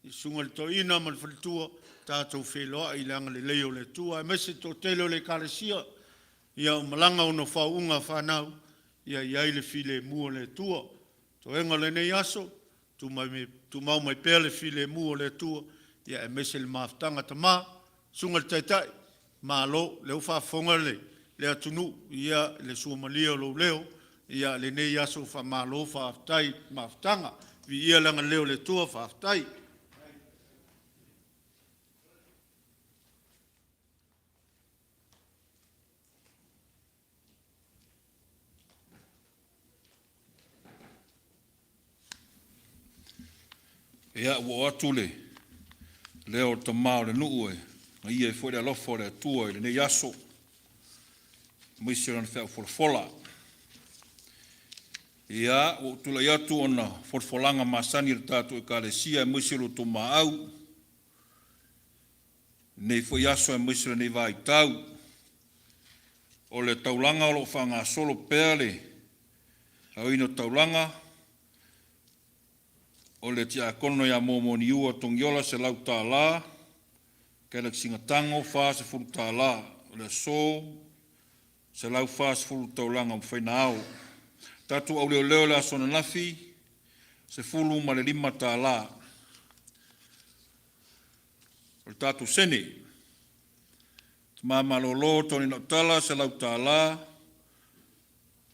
Speaker 2: I Susuga i le Toeaina ma le faletua, tatou feiloai i le agalelei o le Atua aemaise le toatele o le Ekalesia ia o malaga ona o faauuga a fanau, ia i ai le filemu o le Atua. Toega o lenei aso, tumau mai pea le filemu o le Atua aemaise le mafutaga. Tama, Susuga i le Taitai, malo, lea ua faafofoga le atunuu i le suamalie o lou leo i lenei aso, faamalo faafetai i le mafutaga. Viia le agalelei o le Atua, faafetai.
Speaker 4: Ia, ua oo atu le leo o le tama o le nuu e paia ai foi le alofa o le Atua i lenei aso, aemaise o lana feau folafola. Ia, ua ou tulai atu ona o folafolaga masani a le tatou Ekalesia aemaise o lo outou maau i lenei foi aso aemaise o lenei vaitau. O le taulaga o lo o faagasolo pea le aoina o taulaga, o le tiakono ia Momo Niua Togiola e $100, Galaxy Gatago e $40. O le aso, 140 le taulaga ua mafai ona ao. Tatou auleo i le aso ananafi, e $15. O le tatou sene, Tama malolo Tony Nautala e $100,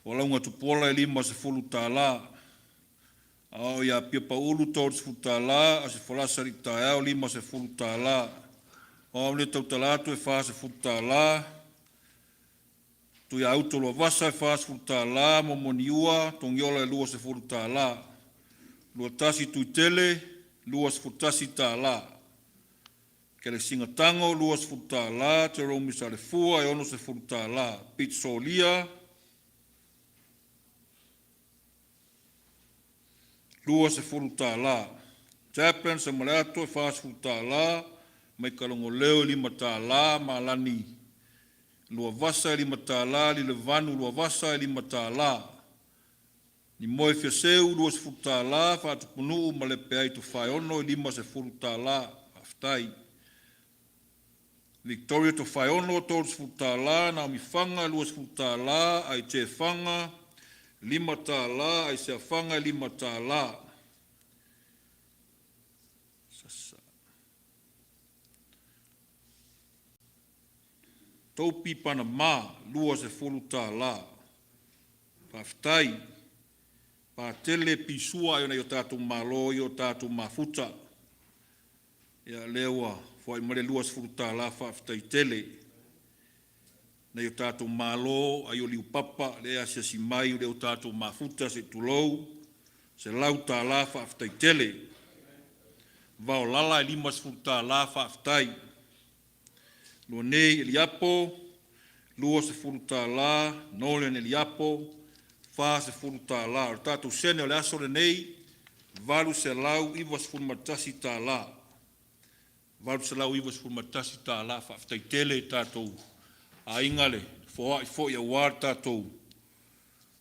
Speaker 4: Folauga Tupuola e $50, Aoao ia Pia Pauulu e $30, Asi Folasa Alii Taeao e $50, O au nei e tautala atu e $40, Tuiauto Luavasa e $40, Momo Niua Togiola e $20, Luatasi Tuitele e $21, Kelesina Tago e $20, Jerome Salefua e $60, Pete Solia e $20, Chaplin Samaleato e $40, Maika Logoleo e $5, Malani Luavasa e $5, Lilevanu Luavasa e $5, Limoe Fiaseu $20, Faatupunuu Malepeai Tofaeono e $50. Faafetai. Victoria Tofaeono e $30, Naomi Faga e $20, Aite Faga e $5, Aisea Faga e $5. Topi Panama, $20. Faafetai. Patele Pisua ai o nai o tatou malo ia o tatou mafuta. Ia lea ua foai mai le $20, faafetai tele. Nai o tatou malo ai o Liupapa lea e asiasi mai lea ua tatou mafuta se i tulou, $100 faafetai tele. Vaolala e $50, faafetai. Luanei Eliapo, $20, Nolan Eliapo, $40. O le tatou sene o le aso lenei, $891. $891. Faafetai tele i tatou aiga le foai foi aua le tatou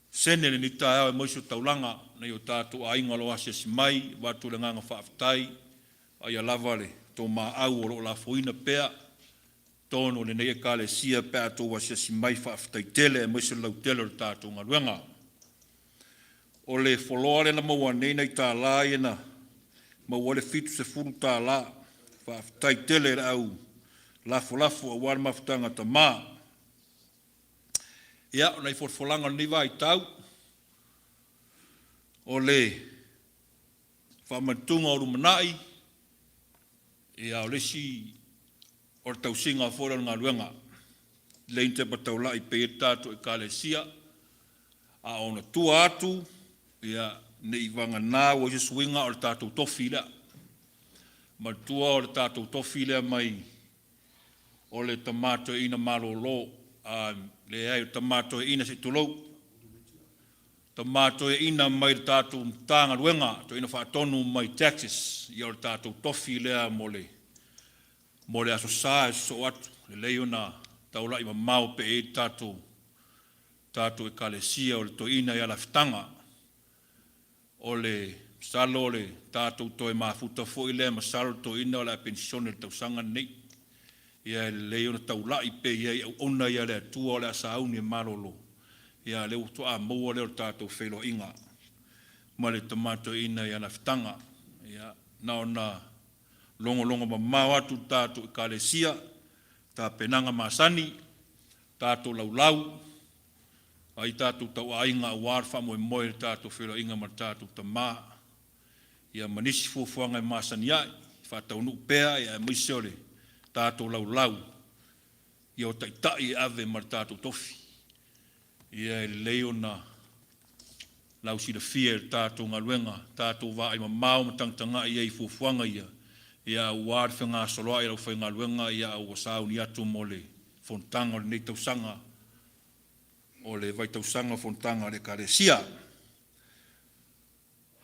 Speaker 4: sene i lenei taeao aemaise o taulaga nai o tatou aiga o lo o asiasi mai. E avatu le agaga faafetai, a ia lava le tomaau o lo o lafoina pea totonu o lenei Ekalesia pe a outou asiasi mai. Faafetai tele aemaise o le lautele o le tatou galuega. O le foloa lea na maua nei nai $1 ia na maua ai le $70. Faafetai tele i le au lafolafo aua le mafutaga a tama. Ia, o nai folafolaga o lenei vaitau, o le faamanatuga o lumanai, ia o le isi o le tausiga foi lea o le galuega, lei ni tepa taulai pei ai le tatou Ekalesia, a o ona tua atu, ia ne i vagana ua i ai se suiga o le tatou tofi lea. Manatua o le tatou tofi lea mai o le tama toeaina malolo, a leai, o le tama toeaina se i tulou, tama toeaina mai le tatou Matagaluega, toeaina faatonu mai Texas, ia o le tatou tofi lea mo le Aso Sa e sosoo atu, lelei ona taulai mamao pe i ai le tatou Ekalesia o le toeaina ia Lafitaga. O le Masalo o le tatou toe mafuta foi lea, masalo le toeaina o le a penisione i le tausaga lenei. Ia e lelei ona taulai pea i ai i auauna ia a le Atua o le a sauni e malolo, ia a o lea ua faatoa maua lea o le tatou feiloaiga ma le tama toeaina ia Nafitaga. Ia, na ona logologo mamao atu i le tatou Ekalesia, tapenaga masani, tatou laulau ai tatou tauaiga aua le faamoemoe i le tatou feiloaiga ma le tatou tama, ia ma nisi fuafuaga e masani ai, faataunuu pea, ia aemaise o le tatou laulau ia o taitai e ave ma le tatou tofi. Ia e lelei ona lausilafia i le tatou galuega, tatou vaai mamao ma tagatagai ai i fuafuaga ia, ia aua le fegasoloai o le aufaigaluega, ia a ua sauni atu mo le fonotaga o lenei tausaga, o le vaitausaga o fonotaga a le Ekalesia.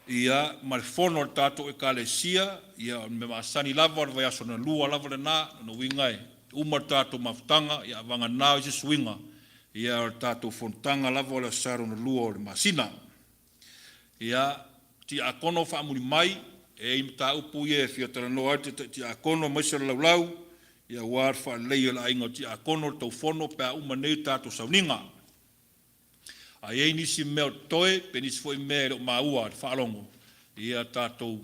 Speaker 4: Ia, ma le fono a le tatou Ekalesia, ia, o le mea masani lava o le vaiaso na lua lava lena, lona uiga e uma le tatou mafutaga, ia vagana ai se suiga, ia o le tatou fonotaga lava o le Aso Sa lona lua o le masina. Ia, tiakono faamuli mai, e i ai mataupu ia e fia talanoa ai le Taitai Tiakono aemaise o le laulau, ia aua le faaleleia o le aiga o tiakono, le taufono pe a uma nei tatou sauniga. A i ai nisi mea o totoe, pe nisi foi mea e le o maua i le faalogo, ia tatou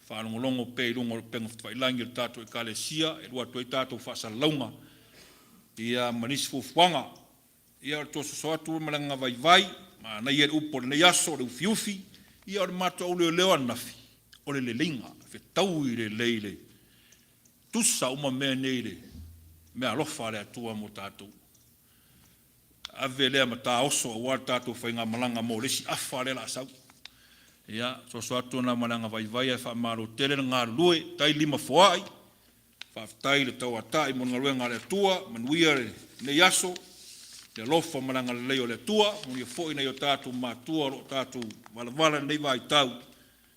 Speaker 4: faalogologo pea i luga o upega tafailagi a le tatou Ekalesia e alu atu ai tatou faasalalauga, ia ma nisi fuafuaga. Ia o le toe soso atu ma le agaga vaivai, manaia le upu o lenei aso, o le ufiufi, ia o le matou auleoleo ananafi, o le leleiga, fetaui lelei le tusa uma mea nei i le meaalofa a le Atua mo tatou. Ave lea mataoso aua le tatou faigamalaga mo le isi afa lea o le a sau. Ia, soso atu lena ma le aga vaivai ae faamalo tele le galulue, tai lima foai, faafetai i le tauatai mo le galuega a le Atua, manuia lenei aso, le alofa ma le agalelei o le Atua, manuia foi nai o tatou matua o lo o tatou valavala i lenei vaitau,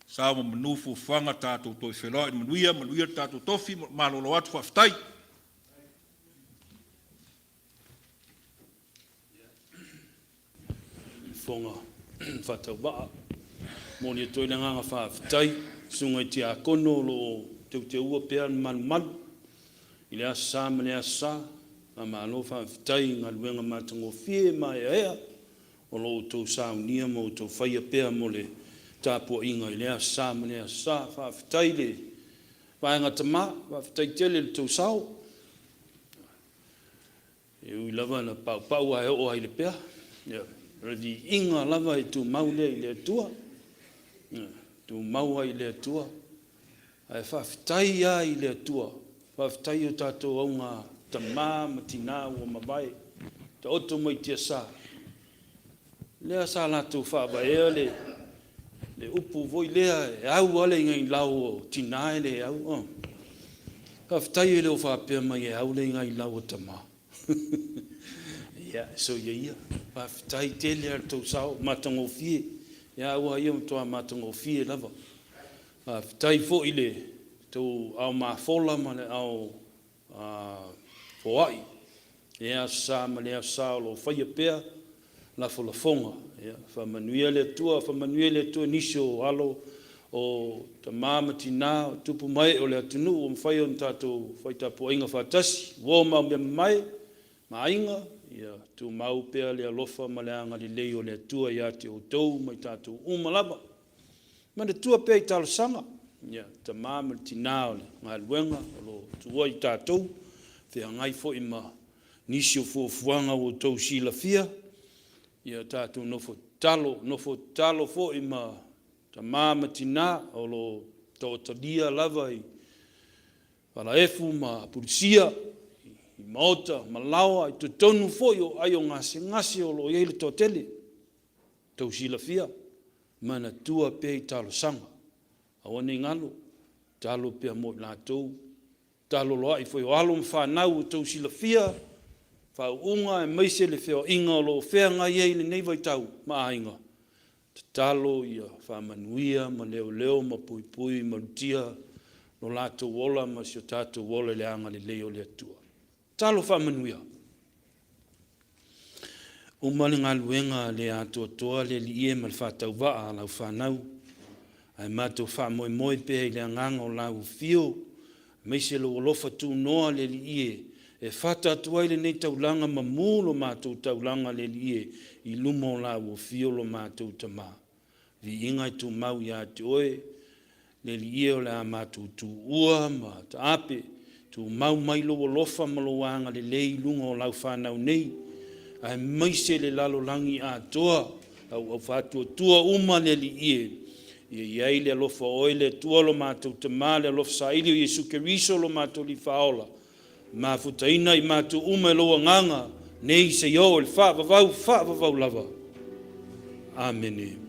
Speaker 4: sao ma manu fuafuaga, tatou toe feiloai i le manuia, manuia le tatou tofi, malolo atu, faafetai.
Speaker 1: Fofoga Faatauvaa. Momoli atu ai le agaga faafetai i susuga i Tiakono o lo o teuteua pea le malumalu i le Aso Sa ma le Aso Sa. Faamalo faafetai i galuega matagofie maeaea o lo o outou saunia ma outou faia pea mo le tapuaiga i lea Aso Sa ma lea Aso Sa. Faafetai i le vaega tama, faafetai tele i le tou sao. E ui lava ina paupau ae oo lava i le pea. O le viiga lava e tumau lea i le Atua. E tumau lava i le Atua. Ae faafetai lava i le Atua, faafetai i o tatou auga tama ma tina ua mavae, taoto mai tiasa, lea sa latou faavaea le upu foi lea, e au lava le inailau a tina e le au. Faafetai e le o faapea mai e au le inailau a tama. Ia, soia ia. Faafetai tele lava i lo outou sao, matagofie, aua ia matua matagofie lava. Faafetai foi i le tou ao mafola ma le ao foai i lea Aso Sa ma lea Aso Sa o lo o faia pea lafolafoga. Ia faamanuia le Atua, faamanuia le Atua i nisi o alo o tama ma tina o tupu ma ee o le atunuu ua mafai ona tatou fai tapuaiga faatasi, uo ma aumeamamae ma aiga, ia tumau pea le alofa ma le agalelei o le Atua ia te outou ma i tatou uma lava. Manatua pea i talosaga le tama ma le tina o le galuega o lo o tuua i tatou, feagai foi ma nisi o fuafuaga ua outou silafia, ia tatou nofo tatalo, nofo tatalo foi ma tama ma tina o lo o taotolia lava i falaefu ma apulusia i maota ma laoa i totonu foi o aai o gasegase o lo o i ai le toatele. Tou silafia, manatua pea i talosaga, aua ne i galo, tatalo pea mo i latou, taloloai foi o alo ma fanau ua outou silafia faauuga aemaise le feoaiga o lo o feagai ai i lenei vaitau ma aiga, tatalo ia faamanuia ma leoleo ma puipui malutia lo latou ola ma si o tatou ola i le agalelei o le Atua. Tatalo faamanuia. Uma le galuega le atoatoa le Alii e ma le faatauvaa a lau fanau. Ae matou faamoemoe pea i le agaga o Lau Afio, aemaise Lou alofa tunoa le Alii e, e fata atu ai lenei taulaga ma mu lo matou taulaga le Alii e, i luma o Lau Afio lo matou Tama. Viiga e tumau ia te Oe, le Alii e, o le a matou tuua ma taape, tumau mai Lou alofa ma Lou agalelei i luga o Lau fanau nei, aemaise le lalolagi atoa, Lau au faatuatua uma le Alii e, ia i ai le alofa o Oe le Atua lo matou Tama, le alofa saili o Iesu Keriso lo matou Alii Faaola, mafutaina i matou uma e Lou Agaga, nei seia oo i le faavavau, faavavau lava. Amene.